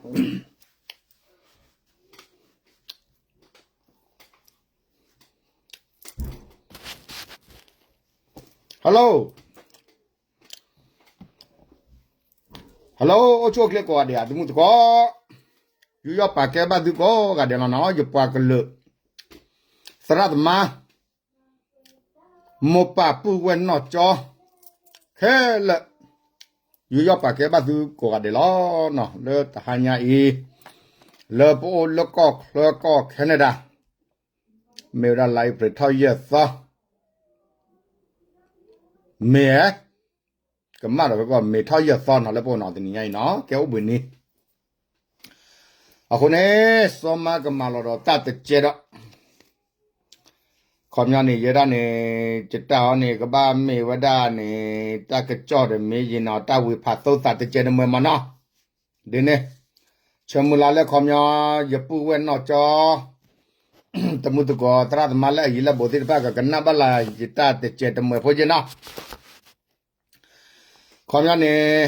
Hello, hello, အိၣ်ဆူၣ်အိၣ်ချ့ကိးဂၤဒဲး အတမုၢ်သကိး, ယူးယီၣ်ပာ်ကဲဘၣ်သုကိးဂၤဒဲးလီၤနီၤ, ယပှၤကလုာ် သရၣ်သမါ မိၢ်ပၢ်ပုၢ်ဝဲၢ်နီၢ်ကၠီ ခဲလၢာ် ယူးယီၣ်ပာ်ကဲဘၣ်သုကိးဂၤဒဲးလီၤနီၤ, လၢတဟါညါအံၤ လၢပအိၣ်လၢကီၢ်ချၢကီၢ် Canada, မ့ၢ်ဝဲဒၣ်လါအ့ဖြ့ၣ်ထီၣ်ယဲၢ်သီ, မ့ၢ် ကမၣ်ဒီးကီၢ် မ့ၢ်ထီၣ်ယဲၢ်သီနီၤ လၢပအိၣ်နီၤ တနံၤညါအံၤနီၤ ကဲအိၣ်ဘှံးနံၤ, အဃိန့ၣ် စီၤမါကမၤလီၤဒီးတၢ်တကဲဒီး ခီပညီန့ၣ် ယဲဒၣ်န့ၣ် ယတၢ်အီၤန့ၣ် ကဘၣ်မ့ၢ်ဝဲဒၣ်န့ၣ် တၢ်ကစီၣ်ဒီးမ့ၢ်ယံၤနီၤ တၢ်ဝ့ၤဖးသိသးတကဲတမှဲၤမးနီၤ, ဒ်န့ၣ် ဆၢမုၢ်လၢ်လၢခီပညီ ယပုၢ်ဝဲၢ်နီၢ်ကၠီ တမုၢ်သကိး သရၣ်သမါလၢအယံၤလၢအဘူးသ့ၣ်တဖၣ် ကကနၣ်ဘၣ်လၢယတၢ်တကဲတမှဲၤဖိက့နီၤ, ခီပညီန့ၣ်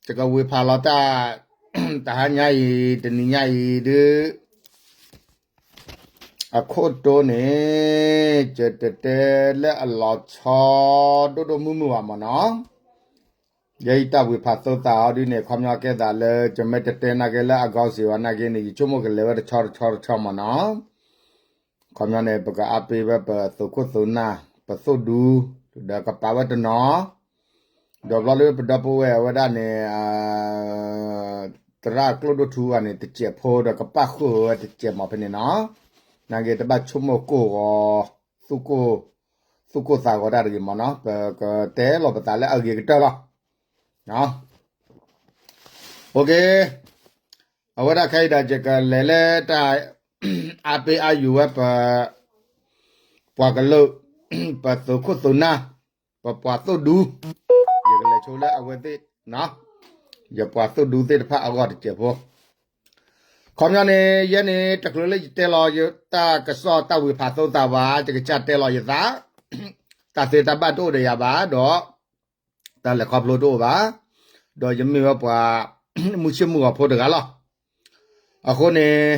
ယကဝ့ၤဖးလီၤတၢ် တဟါညါအံၤ တနံၤညါအံၤဒုး အခိၣ်တီန့ၣ် ယတတဲလၢအလီၤဆီဒိၣ်ဒိၣ်မုၢ်မုၢ်ဘၣ်မးနီၤ, ယဲအံၤတၢ်ဝ့ၤဖးသိသးအီၤဒုးန့ၣ် ခီပညီကဲသးလၢ ယမ့ၢ်တတဲနာ်က့လၢအဂီၢ်စ့ၢ်ဝဲနာ်က့န့ၣ် ယဆိကမိၣ်ကလဲၤဝဲတဆီတဆီတဆီမးနီၤ ခီပညီန့ၣ် ပကအါပ့ၤဝဲပသုးခိၣ်သုးနၢ် ပသိၣ်ဒူ ဒီးကပာ်ဝဲတနီၤ, ဒီးဘျီလၢပဒီပုၢ်ဝဲၢ်အဝဲဒၣ်န့ၣ် သရၣ်ကျိၣ်ဒိၣ်ထူအဂၤန့ၣ် တစဲးဖိဒီးကပာ်ဃုာ်ဝဲတစဲးမးဖဲန့ၣ်နီၤ, နာ်က့တဘၣ်ဆိကမိၣ်ကိၢ်ဂီၤ သူၣ်ကိၢ်သးဂီၤတၢ်တဂ့ၤမးနီၤ, ပကတဲလီၤပသးလၢအဂ့ၤကတၢၢ်လီၤ. အဝဲဒၣ်ခဲအံၤဒီး ယကလဲၤလၢတၢ်အါပ့ၤအါယိာ်ဝဲပ ပှၤကလုာ် ပသုးခိၣ်သုးနၢ် ပပှၤသိၣ်ဒူ ယကလဲၤဆိလၢအဝဲသ့ၣ် ယပှၤသိၣ်ဒူသ့ၣ်တဖၣ်အဂီၢ်တစဲးဖိ, ခီပညီန့ၣ် ယဲန့ၣ် တချုးလၢယတဲလီၤ တၢ်ကစီၣ်တၢ်ဝ့ၤဖးသိသးဘၣ် ယကစၢ်တဲလီၤယသး, တၢ်သ့တၢ်ဘၣ်တအိၣ်ဒီးယၤဘၣ်ဒီး တၢ်လဲၤခီဖျိတအိၣ်ဘၣ်, ဒီးယမ့ၢ်ဝဲပှၤမုၢ်ဆ့ၣ်မုၢ်ဂီၤဖိတဂၤလီၤ. အဃိန့ၣ်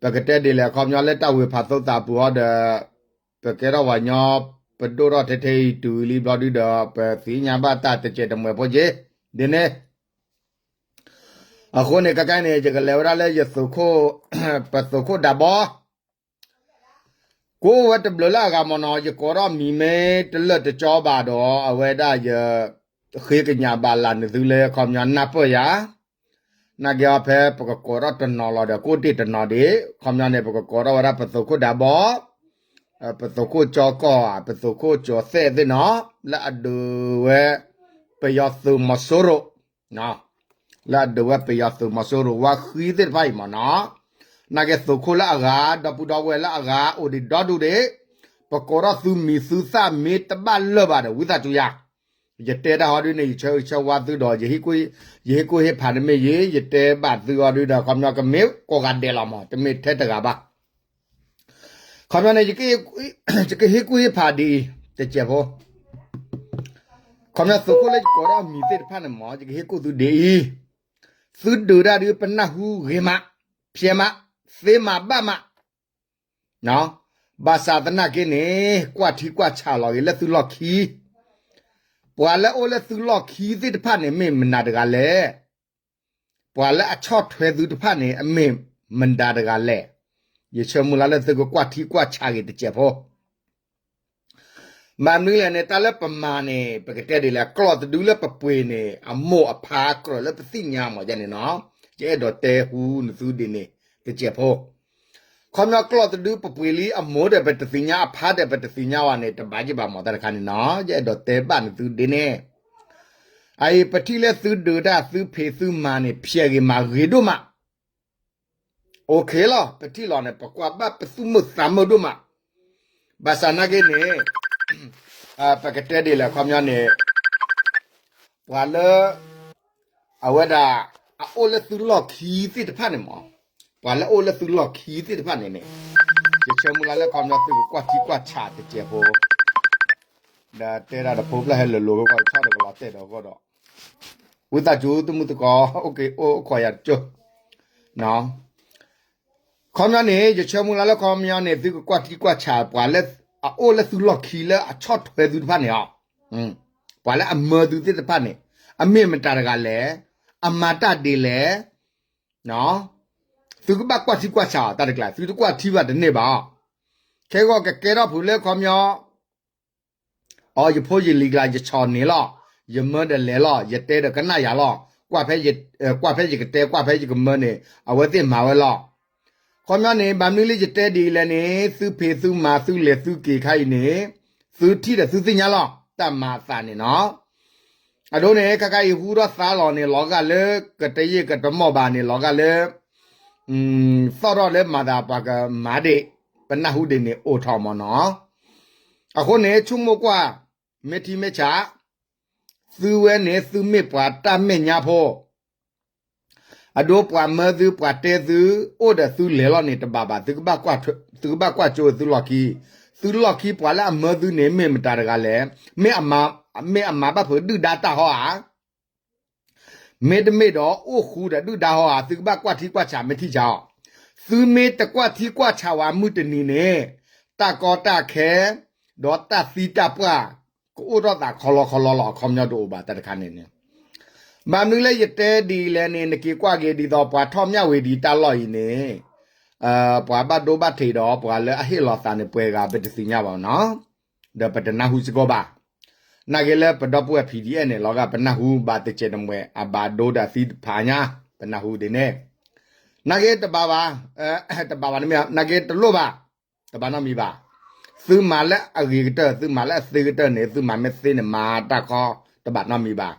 ပကတဲဒ်လဲၣ် အခီပညီလၢတၢ်ဝ့ၤဖးသိသးအပူၤအီၤဒီး ပကဲထီၣ်ပှၤညီ ပဒိၣ်ထီၣ်ထဲထဲအံၤတုၤလံဘျီဒုဒီး ပသ့ၣ်ညါဘၣ်တၢ်တစဲးတမှဲၤဖိက့ၤ ဒ်န့ၣ် အဃိန့ၣ် ခဲကနံၣ်န့ၣ် ယကလဲၤဝဲဒၣ်လၢယသုးခိၣ် ပသုးခိၣ်ဒးဘီ ကိးဝဲတဘျုးလၢအဂၤမ့ၢ်နီၤ ယကိးထီၣ်မံၤမ့ၢ်တလၢာ်တကၠီဘၣ်ဒီး အဝဲဒၣ်ယ ဃ့ကညးဘၣ်လၢနသုလၢခီပညီနၢ်ပၢၢ်ယၤ, နာ်က့အီၤဖဲပကကိးထီၣ်တနီၤလီၤဒီး ကိးတ့ၢ်တနီၤဒံး ခီပညီန့ၣ် ပကကိးထီၣ်ဝဲဒၣ်ပသုးခိၣ်ဒးဘီ ပသုးခိၣ်ကၠီကီၢ်ဧါ ပသုးခိၣ်ကၠီသဲၣ်သ့ၣ်နီၤ လၢအဒုးဝဲ ပယီၤသုးမီၤစိရိၤ လၢအဒုးဝဲပယီၤသုးမီၤစိရိၤဝါဃံသ့ၣ်တဖၣ်အံၤမ့ၢ်နီၤ, နာ်က့သုးခိၣ်လၢအဂၤ ဒီပုၢ်ဒီဝဲၢ်လၢအဂၤ အိၣ်ဒံးဒီဒူၣ်ဒံး, ပကိးထီၣ်သုမံၤသုသၣ်မ့ၢ်တဘၣ်လၢာ်ဘၣ်ဒီး ဝံသးစူၤယၤ, ယတဲတၢ်ဟီဒုန့ၣ် ယဆၢဂ့ၤဆၢဝါသုဒီး ယဟ့ၣ်ကူၣ်ဟ့ၣ်ဖးန့ၣ်မ့ၢ်ဂ့ၤ ယတဲဘၣ်သုအီၤဒုဒီး ခီပညီကမ့ၢ်ကိးဂၤဒဲးလီၤမး တမ့ၢ်ထဲတဂၤဘၣ် ခီပညီန့ၣ် ယကဟ့ၣ်ကူၣ်ဟ့ၣ်ဖးဒ်အံၤ တစဲးဖိ, ခီပညီသုးခိၣ်လၢယကိးထီၣ်မံၤသ့ၣ်တဖၣ်န့ၣ်မး ယကဟ့ၣ်ကူၣ်သုဒ်အံၤ, သုဒုးတၢ်ဒုးပနၢ်ဟူဂ့ၤမး, ဖျဲးမး, သ့မးဘၣ်မး, ဘၣ်ဆၣ်သနာ်က့န့ၣ် ကွၢ်ထံကွၢ်ဆးလီၤဂ့ၤလၢသုလီၢ်ခံ, ပှၤလၢအအိၣ်လၢသုလီၢ်ခံသ့ၣ်တဖၣ်န့ၣ် မ့ၢ်မနုၤတဂၤလဲၣ် ပှၤလၢအဆီၣ်ထွဲသုတဖၣ်န့ၣ် အမ့ၢ်မတၤတဂၤလဲၣ်. ယဆၢမုၢ်လၢ်လၢသုကကွၢ်ထံကွၢ်ဆးဂ့ၤတစဲးဖိ, မ့ၢ်မနုၤလဲၣ်န့ၣ် တၢ်လၢပမၤန့ၣ် ပကတဲဒ်လဲၣ် ကျိာ်တဒုလၢပပှ့ၤန့ၣ် အမိၢ်အဖါကြၢးလၢပသ့ၣ်ညါမးယဲန့ၣ်နီၤ, ယအဲၣ်ဒိးတဲဟူနသုဒ်န့ၣ် တစဲးဖိ ခီပညီကျိာ်တဒုပပှ့ၤလံအမိၢ်ဒီးပတသ့ၣ်ညါအဖါဒီးပတသ့ၣ်ညါဝဲန့ၣ် တဘၣ်ယံၤဘၣ်မးတၢ်တခါန့ၣ်နီၤ, ယအဲၣ်ဒိးတဲဘၣ်နသုဒ်န့ၣ်, အအံၤပထံၣ်လၢသုဒုးတၢ်သုဖံးသုမၤန့ၣ် ဖျဲးဂ့ၤမၤဂ့ၤဒိၣ်မး, OK လီၤ ပထံၣ်လီၤန့ၣ် ပကွၢ်ဘၣ်ပသူၣ်မုာ်သးမုာ်ဒိၣ်မး, ဘၣ်ဆၣ်နာ်က့န့ၣ် ပကတဲဒ်လဲၣ်ခီပညီန့ၣ် ပှၤလၢ အဝဲဒၣ် အအိၣ်လၢသုလီၢ်ခံသ့ၣ်တဖၣ်န့ၣ်မး, ပှၤလၢအအိၣ်လၢသုလီၢ်ခံသ့ၣ်တဖၣ်န့ၣ်န့ၣ် ယဆၢမုၢ်လၢ်လၢခီပညီသုကကွၢ်ထံကွၢ်ဆးတစဲးဖိ, ဒီးတဲဒၣ်ဒီးဖိပျၢ်ဟဲလၢာ်လိၤဝဲဂီၢ် တဆီဒီးကလီၤတဲာ်ဒီးအဂီၢ်ဒီး, ဝံသးစူၤသုမုၢ်သကိး အိၣ်က့ၤအိၣ်ခိးယၤတကၠိ ခီပညီန့ၣ် ယဆၢမုၢ်လၢ်လၢခီပညီန့ၣ် သုကကွၢ်ထံကွၢ်ဆး ပှၤလၢအအိၣ်လၢသုလီၢ်ခံလၢအဆီၣ်ထွဲသုတဖၣ်န့ၣ်လီၤ. ပှၤလၢအမၢသုသ့ၣ်တဖၣ်န့ၣ် အမ့ၢ်မတၤတဂၤလဲၣ်, အမၤတၢ်ဒ်လဲၣ်, သုကဘၣ်ကွၢ်ထံကွၢ်ဆးအီၤတၢ်တကျါ, သုတကွၢ်ထံဘၣ်တန့ၢ်ဘၣ်. ခဲဂီၢ်ကကဲထီၣ်ဖုးလၢခီပညီ အိ ယဖိယလံၤကျါ ယဆီၣ်န့ၢ်လီၤ, ယမၢဒီးလဲၤလီၤ, ယတဲဒီးကနၣ်ယၤလီၤ, ကွၢ်ဖဲယကတဲ ကွၢ်ဖဲယကမၢန့ၣ် အဝဲသ့ၣ်မၤဝဲလီၤ. ခီပညီန့ၣ် ဘၣ်မနုၤလၢယတဲဒ်အံၤလဲၣ်န့ၣ် သုဖံးသုမၤသုလဲၤသုက့ၤခါအံၤန့ၣ် သုထံၣ်ဒီးသုသ့ၣ်ညါလီၤ တၢ်မၤအသးန့ၣ်နီၤ. အဒိန့ၣ် ခဲခါအံၤဟူထီၣ်သါလီၤန့ၣ် လီၤဂာ်လၢ ကတယ့ၢ်ကတမီၢ်ဘၣ်န့ၣ် လီၤဂာ်လၢ သီၣ်ထီၣ်လၢမၤသးပှၤကမၤဒံး ပနၢ်ဟူဒံးန့ၣ်အိၣ်ထီၣ်မၢ်နီၤ. အဃိန့ၣ် ဆိကမိၣ်ကွၢ် မ့ၢ်ထံမ့ၢ်ဆး သုဝဲန့ၣ် သုမ့ၢ်ပှၤတၢ်မဲာ်ညါဖိ အဒိပှၤမၢသု ပှၤတဲသု အိၣ်ဒီးသုလဲၤလီၤန့ၣ် တဘၣ်ဘၣ်, သုကဘၣ်ကွၢ်ကၠိသုလီၢ်ခံ, သုလီၢ်ခံပှၤလၢအမၢသုန့ၣ် မ့ၢ်မတၤတဂၤလဲၣ်, မ့ၢ်အမၤဘၣ်ဖုးဒုၣ်ဒါတၢ်ဟီဧါ မ့တမ့ၢ်ဒီးအိၣ်ဃူဒီးဒုၣ်ဒါဟီဧါ, သုကဘၣ်ကွၢ်ထံကွၢ်ဆးမ့ၢ်ထံၣ်ဆးအီၤ, သုမ့ၢ်တကွၢ်ထံကွၢ်ဆးဝဲမုၢ်တနံၤန့ၣ် တၢ်ကီတၢ်ခဲ ဒီးတၢ်သံတၢ်ပှၢ် ကအိၣ်ထီၣ်သးခီလီခီလီလီၤ အခီပညီတအိၣ်ဘၣ်တၢ်တခါန့ၣ်န့ၣ် ဘၣ်မနုၤလၢယတဲဒ်လဲၣ်န့ၣ် နက့ၤကွၢ်က့ၤဒ်သိးပှၤထီၣ်မၠၣ်ဝ့ၤဒံးတၢ်လီၢ်အံၤန့ၣ် ပှၤဘၣ်ဒိဘၣ်ထံးဒီးပှၤလၢအဟ့ၣ်လီၤသးန့ၣ် ပှဲၤဂၤပတသ့ၣ်ညါဘၣ်နီၤ, ဒီးပတနၢ်ဟူစ့ၢ်ကီးဘၣ်. နာ်က့လၢပဒီပုၢ်ဝဲၢ် ဖံဒံအဲၣ်န့ၣ် လီၤဂာ်ပနၢ်ဟူဘၣ်တစဲးတမှဲၤ အဘၣ်ဒိဒီးသံတဖၣ်ညါ ပနၢ်ဟူဒ်န့ၣ် နာ်က့တဘၣ်ဘၣ်, တဘၣ်ဘၣ်န့ၣ်မ့ၢ် နာ်က့တလိၣ်ဘၣ်, တဘၣ်နီတမံၤဘၣ်. သုမၤလၢအဂ့ၤကတၢၢ် သုမၤလၢအသ့ကတၢၢ်န့ၣ် သုမၤမ့ၢ်သ့န့ၣ် မၤတၢ်ခီ တဘၣ်နီတမံၤဘၣ်.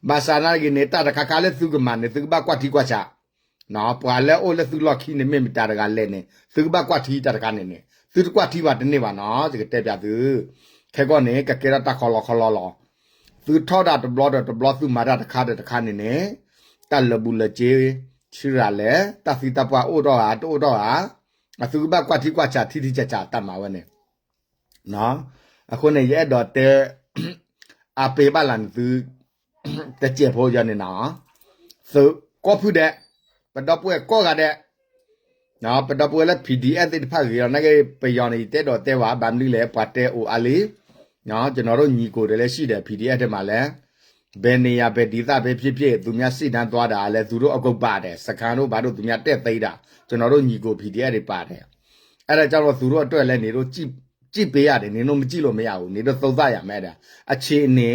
ဘၣ်ဆၣ်နာ်က့န့ၣ် တၢ်တခါခါလၢသုကမၤန့ၣ် သုကဘၣ်ကွၢ်ထံကွၢ်ဆး ပှၤလၢအအိၣ်လၢသုလီၢ်ခံန့ၣ် မ့ၢ်မတၤတဂၤလဲၣ်န့ၣ် သုကဘၣ်ကွၢ်ထံတၢ်တခါန့ၣ်န့ၣ် သုတကွၢ်ထံဘၣ်တန့ၢ်ဘၣ်နီၤ ယကတဲပျးသု. ခဲကီၢ်န့ၣ် ကကဲထီၣ်တၢ်ခီလီခီလီလီၤ. သုထီၣ်တၢ်တဘျီဒီးတဘျီ သုမၤတၢ်တခါဒီးတခါန့ၣ်န့ၣ် တၢ်လၢာ်ဘူၣ်လၢာ်စ့ ဆံရၤလဲၣ် တၢ်သံတၢ်ပှၢ်အိၣ်ထီၣ်ဧါ တအိၣ်ထီၣ်ဧါ အသုကဘၣ်ကွၢ်ထံကွၢ်ဆးထံထံဆးဆးတၢ်မၤဝဲန့ၣ် အဃိန့ၣ် ယအဲၣ်ဒိးတဲ အပ့ၤဘၣ်လၢနသု တစဲးဖိယီၤန့ၣ်နီၤ သုကိးဖုဒဲး ပဒီပုၢ်ဝဲၢ်ကိးဂၤဒဲး ပဒီပုၢ်ဝဲၢ်လၢ ဖံဒံအဲၣ် သ့ၣ်တဖၣ်ဂ့ၤလီၤ နာ်က့ပယီၤန့ၣ် ယတဲဒိးတဲဝဲ ဘၣ်မနုၤလဲၣ် ပှၤတဲအိၣ်အါလံ ကျွန်တော်တို့ညီကိုတွေလည်းရှိတယ် ဖံဒံအဲၣ် ထဲမှာလည်း ဘယ်နေရာ ဘယ်ဒေသပဲဖြစ်ဖြစ် သူများရှေ့တန်းသွားတာလည်း သူတို့အကုန်ပါတယ် စခန်းတို့ဘာတို့ သူများတက်သိမ်းတာ ကျွန်တော်တို့ညီကို ဖံဒံအဲၣ် တွေပါတယ် အဲ့ဒါကြောင့်မို့ သူတို့အတွက်လည်း နေတို့ ကြည့် ကြည့်ပေးရတယ် နေတို့ မကြည့်လို့မရဘူး နေတို့ သုံးသပ်ရမယ် အဲ့ဒါ အခြေအနေ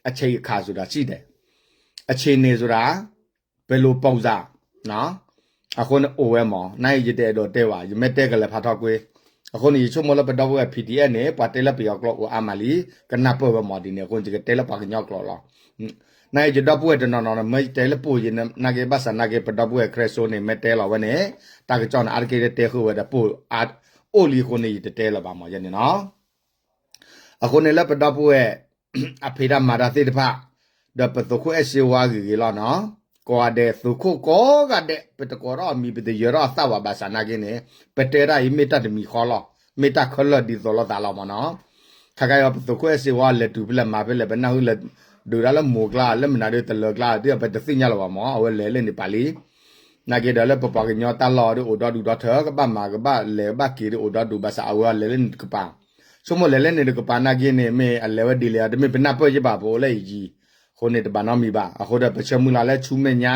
အချိန်အခါဆိုတာရှိတယ် အခြေအနေဆိုတာ ဘယ်လိုပုံစံ အဃိန့ၣ်အိၣ်ဝဲမး နာ်က့ယတအဲၣ်ဒိးတဲဘၣ် ယမ့ၢ်တဲကလဲၤဖးထီၣ်ကွ့ အဃိန့ၣ် ယဆိကမိၣ်လၢပဒီပုၢ်ဝဲၢ် ဖံဒံအဲၣ် န့ၣ် ပှၤတဲလၢပယီၤကျိာ်အိၣ်အါမးလံ ကနၢ်ပၢၢ်ဝဲမးဒ်န့ၣ် အဃိန့ၣ် ယကတဲလၢပှၤကညီကျိာ်လီၤ နာ်က့ယဒီပုၢ်ဝဲၢ်တနီၤနီၤန့ၣ် မ့ၢ်တဲလၢပအိၣ်ယနာ်က့ ဘၣ်ဆၣ်နာ်က့ ပဒီပုၢ်ဝဲၢ် ခရ့စိန့ၣ် မ့ၢ်တဲလီၤဝဲန့ၣ် တၢ်ကစီၣ်န့ၣ် အါတက့ၢ်တဲဃုာ်ဝဲဒီးပအိၣ် အိၣ်လံအဃိန့ၣ် ယတတဲလၢၤဘၣ်မးယဲန့ၣ်နီၤ အဃိန့ၣ်လၢပဒီပုၢ်ဝဲၢ် အဖံးတၢ်မၤတၢ်သ့ၣ်တဖၣ် ဒီးပသုးခိၣ်အဲၣ်စ့ဝါဂ့ၤဂ့ၤလီၤနီၤ ကိးဂၤဒဲး သုးခိၣ်ကိးဂၤဒဲး ပတကိးထီၣ်အမံၤ ပတယၢၤထီၣ်အသးဘၣ် ဘၣ်ဆၣ်နာ်က့န့ၣ် ပတဲတၢ်အံၤမ့ၢ်တၢ်တမံၤဃီလီၤ မ့ၢ်တၢ်ခဲလၢာ်ဒ်သိးလိာ်သးလီၤမးနီၤ ခါခါအံၤ ပသုးခိၣ်အဲၣ်စ့ဝါလဲၤတုၤဖဲလဲၣ်မၤဖဲလဲၣ် ပနၢ်ဟူလဲၤဒုးတၢ်လၢမိၢ်ကျါ လၢမနုၤဒုးတလၢၤကျါ ဒ်ပတသ့ၣ်ညါလၢၤဘၣ်မး အဝဲလဲၤလၢန့ၣ်ပာ်လံ နာ်က့ဒီးလၢပပှၤကညီတၢ်လီၢ်ဒုးအိၣ်ဒီဒူၣ်ဒီထၢ ကဘၣ်မၤကဘၣ်လဲၤကဘၣ်က့ၤဒုးအိၣ်ဒီဒူၣ် ဘၣ်ဆၣ်အဝဲလဲၤလၢန့ၣ်တကပၤ ဆိကမိၣ်လဲၤလၢန့ၣ်တကပၤနာ်က့န့ၣ် မ့ၢ်အလဲၤဝဲဒ်လဲၣ် တမ့ၢ်ပနၢ်ပၢၢ်ယဘၣ် ပအိၣ်လၢအံၤယံၤ အဃိန့ၣ်တဘၣ်နီတမံၤဘၣ် အဃိဒီးပဆၢမုၢ်လၢ်လၢဆူမဲာ်ညါ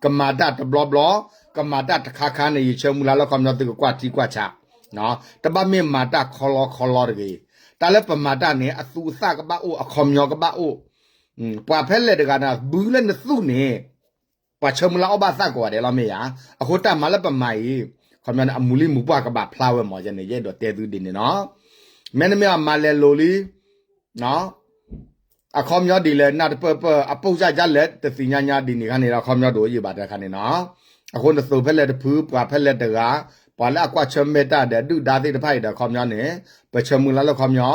ကမၤတၢ်တဘျီဘျီ ကမၤတၢ်တခါခါန့ၣ် ယဆၢမုၢ်လၢ်လၢခီပညီသုကကွၢ်ထံကွၢ်ဆး တဘၣ်မ့ၢ်မၤတၢ်ခီလီခီလီတဂ့ၤ တၢ်လၢပမၤတၢ်န့ၣ် အသူအသၣ်ကဘၣ်အိၣ် အခီပညီကဘၣ်အိၣ် ပှၤဖဲလဲၣ်တဂၤန့ၣ် ဘုလၢနသူၣ်န့ၣ် ပှၤဆၢမုၢ်လၢ်အီၣ်ဘၣ်သးကိးဂၤဒဲးလီၤမ့ၢ်ဧါ, အဃိတၢ်မၤလၢပမၤအံၤ ခီပညီန့ၣ် အမူလံမူပှၢ်ကဘၣ်ဖျါဝဲမး ယဲန့ၣ် ယအဲၣ်ဒိးတဲသုဒ်န့ၣ်နီၤ. မ့တမ့ၢ်အမၤလဲၤလိၤလံ အခီပညီဒ်လဲၣ် နၢ်တပၢၢ်ပၢၢ် အပိၢ်စၢ်ယါလဲၣ် တသ့ၣ်ညါညါဒ်န့ၣ်ခါန့ၣ်ဒီး ခီပညီတအိၣ်ယံာ်ဘၣ်တခါန့ၣ်နီၤ. အဃိန့ၣ်သိးဖဲလဲၣ်တဖု ပှၤဖဲလဲၣ်တဂၤ ပှၤလၢအကွၢ်ဆၢၣ်မဲာ်တၢ်ဒီးဒုၣ်ဒါသ့ၣ်တဖၣ်အံၤဒီး ခီပညီန့ၣ် ပဆၢမုၢ်လၢ်လၢခီပညီ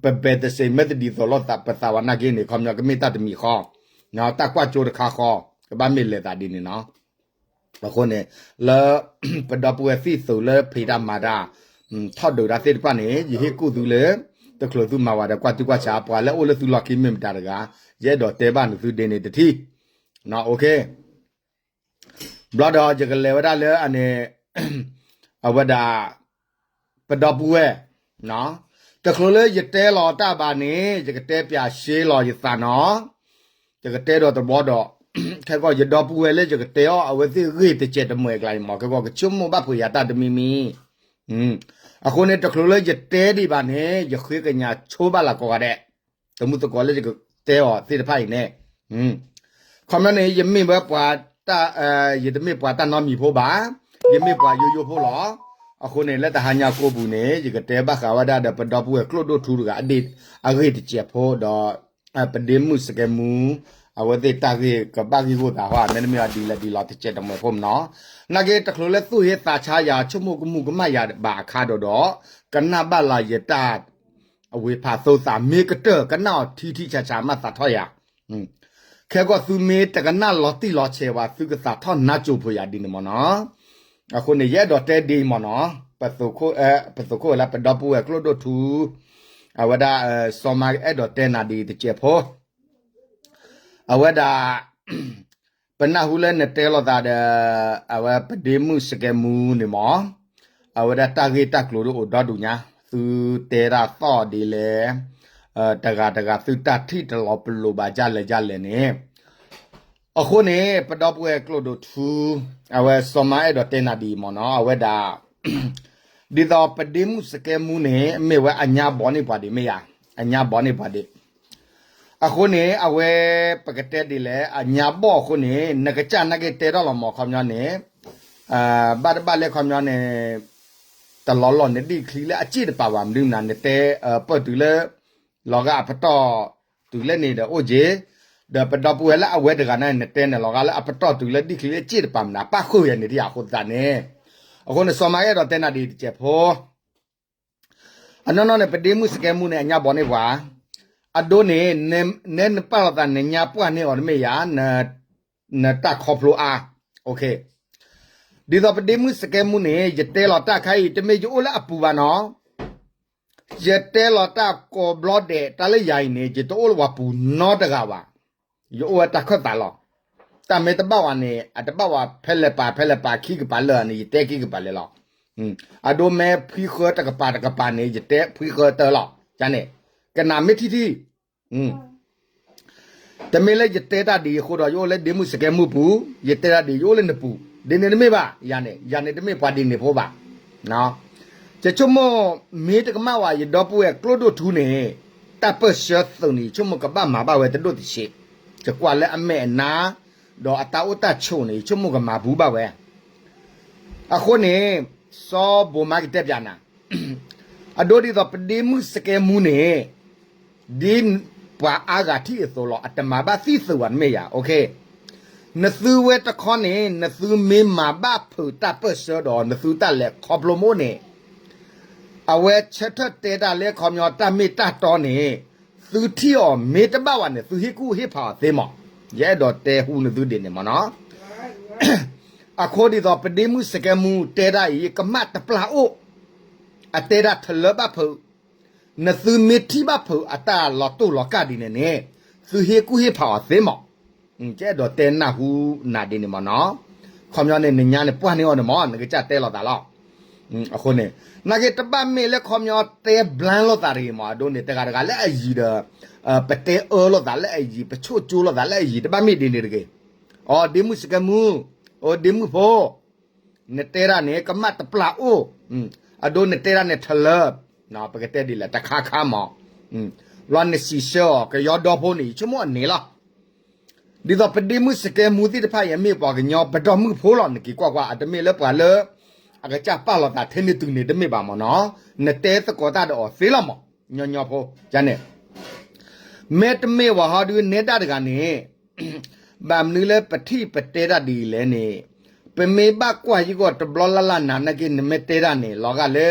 ပပဲးသစ့ၤမဲာ်သဒံးသိးလိာ်သးပသးဝဲနာ်က့န့ၣ် ခီပညီကမ့ၢ်တၢ်တမံၤဃီ တၢ်ကွၢ်ကၠိတခါဃီ ကဘၣ်မ့ၢ်လဲၤသးဒ်န့ၣ်နီၤ. အဃိန့ၣ် လၢ ပဒီပုၢ်ဝဲၢ်သ့ၣ်သုးလၢဖံးတၢ်မၤတၢ် ထီၣ်ဒုးတၢ်သ့ၣ်တဖၣ်န့ၣ် ယဟ့ၣ်ကူၣ်သုလၢ တချုးသုမၤဝဲဒီးကွၢ်ထံကွၢ်ဆး ပှၤလၢအိၣ်လၢသုလီၢ်ခံမ့ၢ်မတၤတဂၤ ယအဲၣ်ဒိးတဲဘၣ်နသုဒ်န့ၣ်တထံၣ် OK. ဘျီဒီးယကလဲၤဝဲဒၣ်လၢအန့ၣ် အဝဲဒၣ် ပဒီပုၢ်ဝဲၢ်, တချုးလၢယတဲလီၤတၢ်ဘၣ်န့ၣ် ယကတဲပၠးရှဲလီၤယသးနီၤ, ယကတဲဒီးတဘျီဒီး ခဲကီၢ်ယဒီပုၢ်ဝဲၢ်လၢယကတဲအီၤ အဝဲသ့ၣ်ဂ့ၢ်တစဲးတမှဲၤအကျါအံၤမး ခဲကီၢ်ကဆိကမိၣ်ဘၣ်ဖုးယၤတၢ်တမံၤမံၤ, အဃိန့ၣ် တချုးလၢယတဲဒံးဘၣ်န့ၣ် ယဃ့ကညးဆိဘၣ်လၢကိးဂၤဒဲး တမုၢ်သကိးလၢယကတဲအီၤသ့ၣ်တဖၣ်အံၤန့ၣ်, ခီပညီန့ၣ် ယမ့ၢ်ဝဲပှၤတၢ်, ယတမ့ၢ်ပှၤတၢ်နီတမံၤဖိဘၣ်, ယမ့ၢ်ပှၤယိယိဖိလီၤ. အဃိန့ၣ် လၢတဟါညါကိးပူၤန့ၣ် ယကတဲဘၣ်ဃးဝဲဒၣ်ဒီးပဒီပုၢ်ဝဲၢ်ကျိၣ်ဒိၣ်ထူတဂၤ အဂ့ၢ်တစဲးဖိဒီး ပဒ့မုၣ်စကဲမူ အဝဲသ့ၣ်တၢ်ဂ့ၢ်ကဘၣ်ဂံၢ်ဂိၢ်သးဟီ မ့တမ့ၢ်အဒ်လဲၣ်ဒ်လဲၣ်တစဲးတမှဲၤဖိမနီၤ, နာ်က့တချုးလၢသူၣ်ဟ့သးဆါယၤ ဆိကမိၣ်ကမူၣ်ကမၣ်ယၤဘၣ်အခါဒီးဒီး ကနၣ်ဘၣ်လၢယတၢ် အဝ့ၢ်ဖးသိသး မ့ၢ်ကတၢၢ်ကနၣ်အီၤထံထံဆးဆးမးသးထီၣ်ယၤ, ခဲကီၢ်သုမ့ၢ်တကနၣ်လီၤတံၢ်လီၤဆဲးဘၣ် သုကသးထီၣ်နါစိၤဖိယၤဒ်န့ၣ်မနီၤ, အဃိန့ၣ် ယအဲၣ်ဒိးတဲဒ်အံၤမနီၤ, ပသုးခိၣ်ဝဲလၢပဒီပုၢ်ဝဲၢ်ကျိၣ်ဒိၣ်ထူ အဝဲဒၣ် စီၤမါအဲၣ်ဒိးတဲနၤဒ်အံၤတစဲးဖိ အဝဲဒၣ် ပနၢ်ဟူလၢနတဲလိာ်သးဒီး အဝဲပဒ့မုၣ်စကဲမူန့ၣ်မး, အဝဲဒၣ်တၢ်ဂ့ၢ်တၢ်ကျိၤဒ်အိၣ်ဒီဒူၣ်ညါ, သုတဲတၢ်သီၣ်ဒ်လဲၣ်, တဂၤတဂၤသုတၢ်ထံၣ်တလီၤပလိာ်ဘၣ်ဒ်လဲၣ်ဒ်လဲၣ်န့ၣ်, အဃိန့ၣ် ပဒီပုၢ်ဝဲၢ်ကျိၣ်ဒိၣ်ထူ အဝဲစီၤမါအဲၣ်ဒိးတဲနၤဒ်အံၤမနီၤ, အဝဲဒၣ် ဒ်သိးပဒ့မုၣ်စကဲမူန့ၣ် မ့ၢ်ဝဲအညါဘီန့ၢ်ပှၤဒံးမ့ၢ်ယၤ, အညါဘီန့ၢ်ပှၤဒံး အဃိန့ၣ် အဝဲပကတဲဒ်လဲၣ် အညါဘီအဃိန့ၣ် နကစၢ်နာ်က့တဲထီၣ်လီၤမး ခီပညီန့ၣ်, ဘၣ်တဘၣ်လၢခီပညီန့ၣ်, တလီၤလီၢ်နဒံၣ်ချံလၢအစ့ၣ်တပၤဘၣ် မနုၤမနုၤ နတဲပၢၢ်တုၤလၢ လီၤဂာ်အပတီၢ်တုၤလၢန့ၣ်ဒီးအိၣ်က့ၤ, ဒီးပဒီပုၢ်ဝဲၢ်လၢအဝဲတဂၤန့ၣ် နတဲန့ၣ် လီၤဂာ်လၢအပတီၢ်တုၤလၢဒံၣ်ချံလၢစ့ၣ်တပၤမနုၤ ပၣ်ဃုာ်ယၤန့ၣ်တယၤအဃိသတးန့ၣ်, အဃိန့ၣ် စီၤမါအဲၣ်ဒိးတဲနၤဒ်အံၤတစဲးဖိ အနီၢ်နီၢ်န့ၣ် ပဒ့မုၣ်စကဲမူန့ၣ် အညါဘီန့ၢ်ပှၤ, အဒိန့ၣ် နဲနပာ်လီၤသးနညါပှၢ်န့ၢ်အီၤတမ့ၢ်ယၤ, နတၢ်ခီဖျိအါ, ဒ်သိးပဒ့မုၣ်စကဲမူန့ၣ် ယတဲလီၤတၢ်ခါအံၤ တမ့ၢ်ယအိၣ်လၢအပူၤဘၣ်နီၤ, ယတဲလီၤတၢ်ကိးဘျီဒဲး တၢ်လၢယၤအံၤန့ၣ် ယတအိၣ်လၢပှၤပူၤနီတဂၤဘၣ်, ယအိၣ်ဝဲတၢ်ခၢၣ်သးလီၤ, တၢ်မ့ၢ်တဘၣ်ဝဲန့ၣ် အတဘၣ်ဝဲဖဲလဲၣ်ပာ်ဖဲလဲၣ်ပာ်ခံကပၤလၢာ်န့ၣ် ယတဲခံကပၤလၢာ်လီၤ, အဒိမ့ၢ်ဖှံဃၢတကပၤတကပၤန့ၣ် ယတဲဖှံဃၢတၢလီၤ, န့ၣ်, ကနၣ်မ့ၢ်ထံထံ တမ့ၢ်လၢယတဲတၢ်ဒ်အံၤအဃိဒီး ယအိၣ်လၢဒ့မုၣ်စကဲမူပူၤ, ယတဲတၢ်ဒ်အံၤ ယအိၣ်လၢနပူၤ, ဒ်န့ၣ်တမ့ၢ်ဘၣ်, ယၤန့ၣ် ယၤန့ၣ်တမ့ၢ်ပှၤဒ်န့ၣ်ဖိဘၣ်, ယဆိကမိၣ် မ့ၢ်တကမၣ်ဝဲ ယဒီပုၢ်ဝဲၢ်ကျိၣ်ဒိၣ်ထူန့ၣ်, တၢ်ပၢၢ်ဆၢသုးန့ၣ် ယဆိကမိၣ်ကဘၣ်မၤဘၣ်ဝဲတဒိၣ်တဆံး, ယကွၢ်လၢအမဲာ်အနါ, ဒီးအတၢ်အိၣ်တၢ်ဆိးန့ၣ် ယဆိကမိၣ်ကမၤဘူးဘၣ်ဝဲ အဃိန့ၣ် စီၤဘိးမါကတဲပၠးနၤ, အဒိဒ်သိးပဒ့မုၣ်စကဲမူန့ၣ်, ဒ်ပှၤအါဂၤထံၣ်အသိးလီၤ အတမၤဘၣ်သံသုးဘၣ်တမ့ၢ်ယၤ, နသုဝဲတခီန့ၣ် နသုမ့ၢ်မၤဘၣ်ဖုးတၢ်ပၢၢ်ဆၢဒီး နသုတၢ်လဲၤခီဖျိမ့ၢ်အိၣ်န့ၣ်, အဝဲဆၢထၢၣ်တဲတၢ်လၢခီပညီတၢ်မ့ၢ်တၢ်တီန့ၣ်, သုထံၣ်အီၤမ့ၢ်တဘၣ်ဝဲန့ၣ် သုဟ့ၣ်ကူၣ်ဟ့ၣ်ဖးအီၤသ့မး, ယအဲၣ်ဒိးတဲဟူနသုဒ်န့ၣ်မးနီၤ အဃိဒ်သိးပဒ့မုၣ်စကဲမူတဲဒၣ်အံၤ ကမၣ်တပျၢ်အိၣ်, အတဲဒၣ်ထလၢဘၣ်ဖုး, နသုမ့ၢ်ထံၣ်ဘၣ်ဖုးအတၢ်လီၤတိၢ်လီၤကၢ်ဒ်န့ၣ်န့ၣ်, သုဟ့ၣ်ကူၣ်ဟ့ၣ်ဖးအီၤသ့မး, ယအဲၣ်ဒိးတဲနၢ်ဟူနၤဒ်န့ၣ်မးနီၤ, ခီပညီန့ၣ် နညါန့ၣ်ပှၢ်န့ၢ်အီၤန့ၣ်မး နကစၢ်တဲလိာ်သးလီၤ အဃိန့ၣ်, နာ်က့တဘၣ်မ့ၢ်လၢခီပညီတဲဘျါလိာ်သးတဂ့ၤမး အဒိန့ၣ် တဂၤတဂၤလၢအယံၤဒီး, ပတဲအၢလိာ်သးလၢအယံၤ ပဆိၣ်ကၠိလိာ်သးလၢအယံၤ တဘၣ်မ့ၢ်ဒ်န့ၣ်တဂ့ၤ, အိ ဒ့မုၣ်စကဲမူ, အိ ဒ့မုၣ်ဖိ, နတဲဒၣ်န့ၣ် ကမၣ်တပျၢ်အိၣ်, အဒိနတဲဒၣ်န့ၣ်ထလၢ, ပကတဲဒ်လဲၣ် တခါခါမး, ဘျီနစံးဆၢအီၤ ကယီဒီဖိန့ၣ် ယဆိကမိၣ်အန့ၣ်လီၤ ဒ်သိးပဒ့မုၣ်စကဲမူသ့ၣ်တဖၣ်အံၤ အမ့ၢ်ပှၤကညီပဒီမုၣ်ဖိလီၤ နက့ၤကွၢ်ကွၢ် အတမ့ၢ်လၢပှၤလၢ အကစၢ်ပာ်လီၤသးထဲန့ၣ်တုၤန့ၣ်တမ့ၢ်ဘၣ်မးနီၤ, နတဲသကိးတၢ်ဒီးအီၤသ့လီၤမး, ညီညီဖိ, န့ၣ်, မ့တမ့ၢ်ဝဲဟီဒုးနဲဒၣ်တဂၤန့ၣ်, ဘၣ်မနုၤလၢပထံၣ်ပတဲတၢ်ဒ်အံၤလဲၣ်န့ၣ်, ပမ့ၢ်ဘၣ်ကွၢ်ယဂီၢ်တဘျီလၢ်လၢ်နၤနာ်က့ နမ့ၢ်တဲတၢ်န့ၣ် လီၤဂာ်လၢ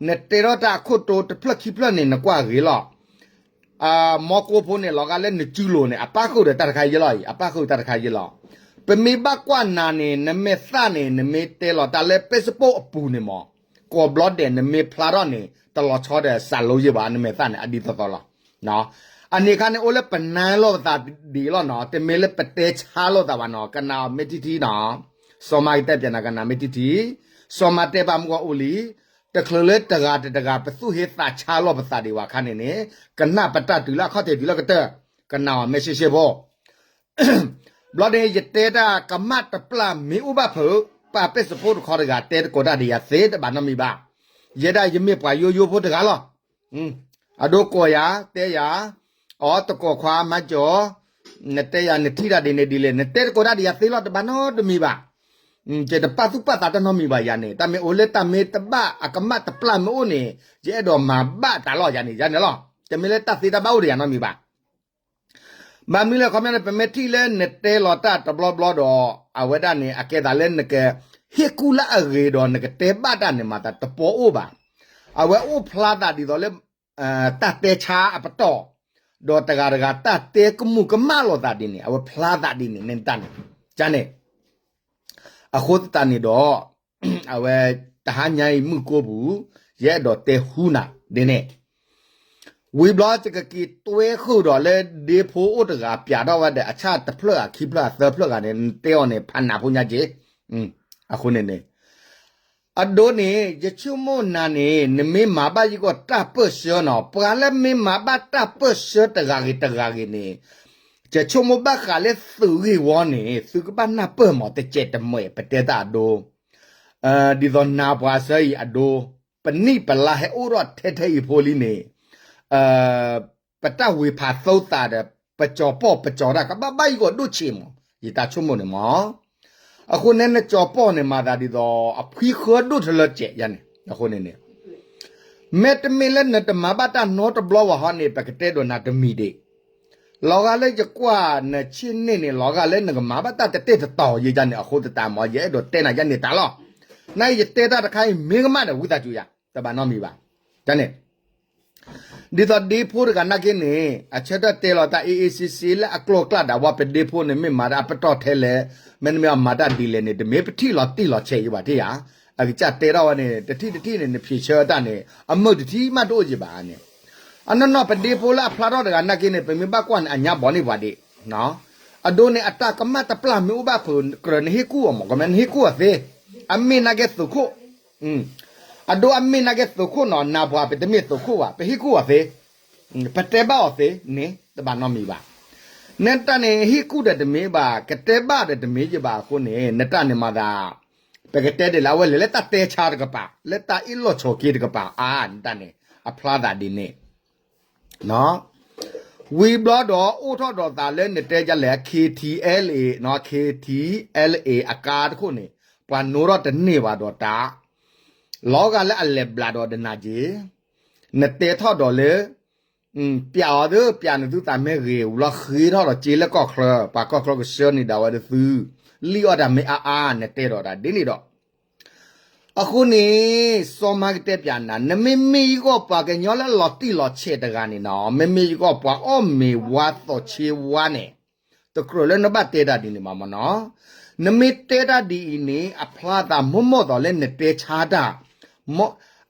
နတဲထီၣ်တၢ်အခိၣ်တီတဖျၢၣ်ခံဖျၢၣ်န့ၣ် နကွၢ်ဂ့ၤလီၤ အမီကိဖိန့ၣ် လီၤဂာ်လၢနစုလိၤန့ၣ် အပၣ်ဃုာ်ဒီးတၢ်တခါယ့လီၤအံၤ အပၣ်ဃုာ်တၢ်တခါယ့လီၤ. ပမ့ၢ်ဘၣ်ကွၢ်နၤန့ၣ် နမဲာ်သၣ်န့ၣ် နမ့ၢ်တဲလီၤတၢ်လၢ Facebook အပူၤန့ၣ်မး, ကိးဘျီဒဲးနမ့ၢ်ဖျါထီၣ်န့ၣ် တလီၤဆီဒီးစးလိယ့ဘၣ် နမဲာ်သၣ်န့ၣ် အဒ်သိးသိးလီၤ. အန့ၣ်အခါန့ၣ် အိၣ်လၢပနၢ်လိာ်ပသးဒ်လီၤနီၤ, တမ့ၢ်လၢပတဲဆါလိာ်သးဘၣ်နီၤ, ကနၣ်အီၤမ့ၢ်ထံထံနီၤ စီၤမၤကတဲပၠးနၤကနၣ်မ့ၢ်ထံထံ, စီၤမၤတဲဘၣ်မုၢ်ဂီၤအိၣ်လံ, တချုးလၢတဂၤတတဂၤ ပသူၣ်ဟ့သးဆါလီၤပသးဒံးဝဲအခါန့ၣ်န့ၣ်, ကနၣ်ပတၢ်တုၤလၢအခီၣ်ထံးတုၤလၢကတၢၢ်, ကနၣ်အီၤမ့ၢ်ရှဲရှဲဖိ ဘျီန့ၣ် ယတဲတၢ်ကမၣ်တပျၢ်မ့ၢ်အိၣ်ဘၣ်ဖုး, ပၢ်ပ့ၢ်စဖိတခီတဂၤတဲတကိးတၢ်ဒံးယၤသ့တဘၣ်နီတမံၤဘၣ်. ယဲဒၣ်ယမ့ၢ်ပှၤယိယိဖိတဂၤလီၤ. အဒိကိးယၤ, တဲယၤ, အီတကိးခွါမၤကၠီ, နတဲယၤနထံၣ်တၢ်ဒ်န့ၣ်ဒ်လဲၣ်, နတဲတကိးတၢ်ဒံးယၤသ့လီၤတဘၣ်နီတမံၤဘၣ်. ယတပာ်သူၣ်ပာ်သးတၢ်နီတမံၤဘၣ်ယၤန့ၣ်, တၢ်မ့ၢ်အိၣ်လၢတၢ်မ့ၢ်တဘၣ်အကမၣ်တပျၢ်မ့ၢ်အိၣ်န့ၣ်, ယအဲၣ်ဒိးမၤဘၣ်တၢ်လီၤယၤန့ၣ်, ယၤန့ၣ်လီၤ. တမ့ၢ်လၢတၢ်သ့တၢ်ဘၣ်အိၣ်ဒီးယၤနီတမံၤဘၣ်. ဘၣ်မနုၤလဲၣ်ခီပညီန့ၣ် ပမ့ၢ်ထံၣ်လၢနတဲလီၤတၢ်တဘျီဘျီဒီး အဝဲဒၣ်န့ၣ် အကဲသးလၢနကဟ့ၣ်ကူၣ်လၢအဂ့ၤဒီးနကတဲဘၣ်တၢ်န့ၣ် မၤသးတပီအိၣ်ဘၣ်. အဝဲအိၣ်ဖျါသးဒ်သိးလၢ တၢ်တဲဆါအပတီၢ်, ဒီးတဂၤတဂၤတၢ်တဲကမူၣ်ကမၣ်လိာ်သးဒ်န့ၣ် အဝဲဖျါသးဒ်န့ၣ် နတၢ်န့ၣ်, ကန့ၣ် အဃိသတးန့ၣ်ဒီး အဝဲ တဟါညါအံၤမုၢ်ကိၢ်ပူၤ ယအဲၣ်ဒိးတဲဟူနၤဒ်န့ၣ်, ဝံၤဘျီယကက့ၤတွဲဃုာ်ဒီးလၢ ဒ့ဖိအိၣ်တဂၤပၠးထီၣ်ဝဲဒီး အဆၣ်တဖျၢၣ်အခံဖျၢၣ်အသၢဖျၢၣ်ဂၤန့ၣ် နတဲအီၤန့ၣ် ဖးနးဖိညါက့ၤ, အဃိန့ၣ်န့ၣ် အဒိန့ၣ် ယဆိကမိၣ်နၤန့ၣ် နမ့ၢ်မၤဘၣ်ယဂီၢ်တၢ်ပၢၢ်ဆၢနီၤ, ပှၤလၢမ့ၢ်မၤဘၣ်တၢ်ပၢၢ်ဆၢတဂၤဂ့ၤတဂၤဂ့ၤန့ၣ်, ယဆိကမိၣ်ဘၣ်ဃးလၢသုးဂ့ၢ်ဝီန့ၣ် သုကဘၣ်နၢ်ပၢၢ်မး တစဲးတမှဲာ် ပတဲတၢ်အဒိ, ဒ်သိးနၤပှၤဆၢအံၤအဒိ, ပနံၣ်ပလါဟဲအိၣ်ထီၣ်ထဲထဲအံၤဖိလံန့ၣ်, ပတၢ်ဝ့ၤဖးသိသးဒီး ပကၠီၤပီၢ်ပကၠီၤတၢ် ကဘၣ်ဘၣ်ယဂီၢ်ဒိၣ်ဆံးမး, ယတၢ်ဆိကမိၣ်န့ၣ်မး. အဃိန့ၣ် နကၠီၤပီၢ်န့ၣ် မၤသးဒ်သိး အဖှံဃၢဒိၣ်ထီၣ်လၢကဲးယါန့ၣ်, အဃိန့ၣ်န့ၣ် မ့တမ့ၢ်လၢနတမၤဘၣ်တၢ်နီတဘျီဘၣ်ဟီန့ၣ် ပကတဲဒိးနၤတမံၤဒံး, လီၤဂာ်လၢယကွၢ်နဆ့ၣ်န့ၣ်န့ၣ် လီၤဂာ်လၢနကမၤဘၣ်တၢ်တတဲာ်တတီၤယါန့ၣ် အဃိသတးမး ယအဲၣ်ဒိးတဲနၤယါန့ၣ်တၢ်လီၤ. နယတဲတၢ်တခါအံၤ မ့ၢ်ကမၣ်ဒီး ဝံသးစူၤယၤ တဘၣ်နီတမံၤဘၣ်. န့ၣ် ဒ်သိးဒ့ဖိတဂၤနာ်က့န့ၣ် အဆၢထၢၣ်တဲလီၤတၢ်အ့ၣ်အ့ၣ်စ့စ့လၢအကျိၤအကျဲဒၣ်ဝဲ ပဒ့ဖိန့ၣ် မ့ၢ်မၤတၢ်အပတီၢ်ထဲလဲၣ်, မ့တမ့ၢ်အမၤတၢ်ဒ်လဲၣ်န့ၣ် တမ့ၢ်ပထံၣ်လီၤတံၢ်လီၤဆဲးယဘၣ်ထံၣ်ယၤ, အကစၢ်တဲထီၣ်ဝဲန့ၣ် တထံၣ်တထံၣ်န့ၣ် နဖံးဆၢတၢ်န့ၣ် အမုာ်တထံၣ်မးတအိၣ်ယဘၣ်န့ၣ်, အနီၢ်နီၢ်ပဒ့ဖိလၢအဖျါထီၣ်တဂၤနာ်က့န့ၣ် ပမ့ၢ်ဘၣ်ကွၢ်န့ၣ် အညါဘီန့ၢ်ပှၤဒံး အဒိန့ၣ် အတၢ်ကမၣ်တပျၢ်မ့ၢ်အိၣ်ဘၣ်ဖုး ကြၢးနဟ့ၣ်ကူၣ်အီၤမး ကမ့ၢ်နဟ့ၣ်ကူၣ်အီၤသ့, အမ့ၢ်နာ်က့သုးခိၣ်, အဒိအမ့ၢ်နာ်က့သုးခိၣ်နီၤ နၤပှၤပတမ့ၢ်သုးခိၣ်ဘၣ် ပဟ့ၣ်ကူၣ်အီၤသ့, ပတဲဘၣ်အီၤသ့န့ၣ် တဘၣ်နီတမံၤဘၣ်. နတၢ်န့ၣ် ဟ့ၣ်ကူၣ်ဒီးတမ့ၢ်ဘၣ် ကတဲဘၣ်ဒီးတမ့ၢ်ယဘၣ်အဃိန့ၣ် နတၢ်န့ၣ်မၤသး ပကတဲဒ်လဲၣ် အဝဲလဲၤလၢတၢ်တဲဆါတကပၤ လၢတၢ်အ့ၣ်လိာ်ဆိးက့တကပၤ အါ နတၢ်န့ၣ် အဖျါသးဒ်န့ၣ် ဝံၤဘျီဒီး အိၣ်ထီၣ်ဒီးသးလၢနတဲဒ်လဲၣ် KTLA, KTLA အကါတခိၣ်န့ၣ် ပှၤနိထီၣ်တန့ၢ်ဘၣ်ဒီးတၢ်, လီၤဂာ်လၢအလဲၤဘျးဒီးဒီးနၤက့ၤ, နတဲထီၣ်ဒီးလၢ ပျးအီၤသ့ ပျးနသုသးမ့ၢ်ဂ့ၤ ဝံၤလီၤဃ့ထီၣ်ဒီးက့ၤလၢကီၢ်ချၢ ပှၤကီၢ်ချၢကဆှၢန့ၢ်ဒၣ်ဝဲဒၣ်သု, လံၣ်အီၣ်တၢ်မ့ၢ်အါအါ နတဲဒီးတၢ်ဒ်န့ၣ်ဒီး အဃိန့ၣ် စီၤမၤကတဲပျးနၤ နမ့မ့ၢ်ယဂီၢ်ပှၤကညီလၢလီၤတံၢ်လီၤဆဲးတဂၤန့ၣ်နီၤ မ့မ့ၢ်ယဂီၢ်ပှၤအီၣ်မ့ၤဝါသီးဆ့ဝါန့ၣ် တကြၢးလၢနဘၣ်တဲတၢ်ဒ်န့ၣ်ဘၣ်မနီၤ, နမ့ၢ်တဲတၢ်ဒ်အံၤန့ၣ် အဖျါသးမိၢ်မိၢ်သိးလၢနတဲဆါတၢ်,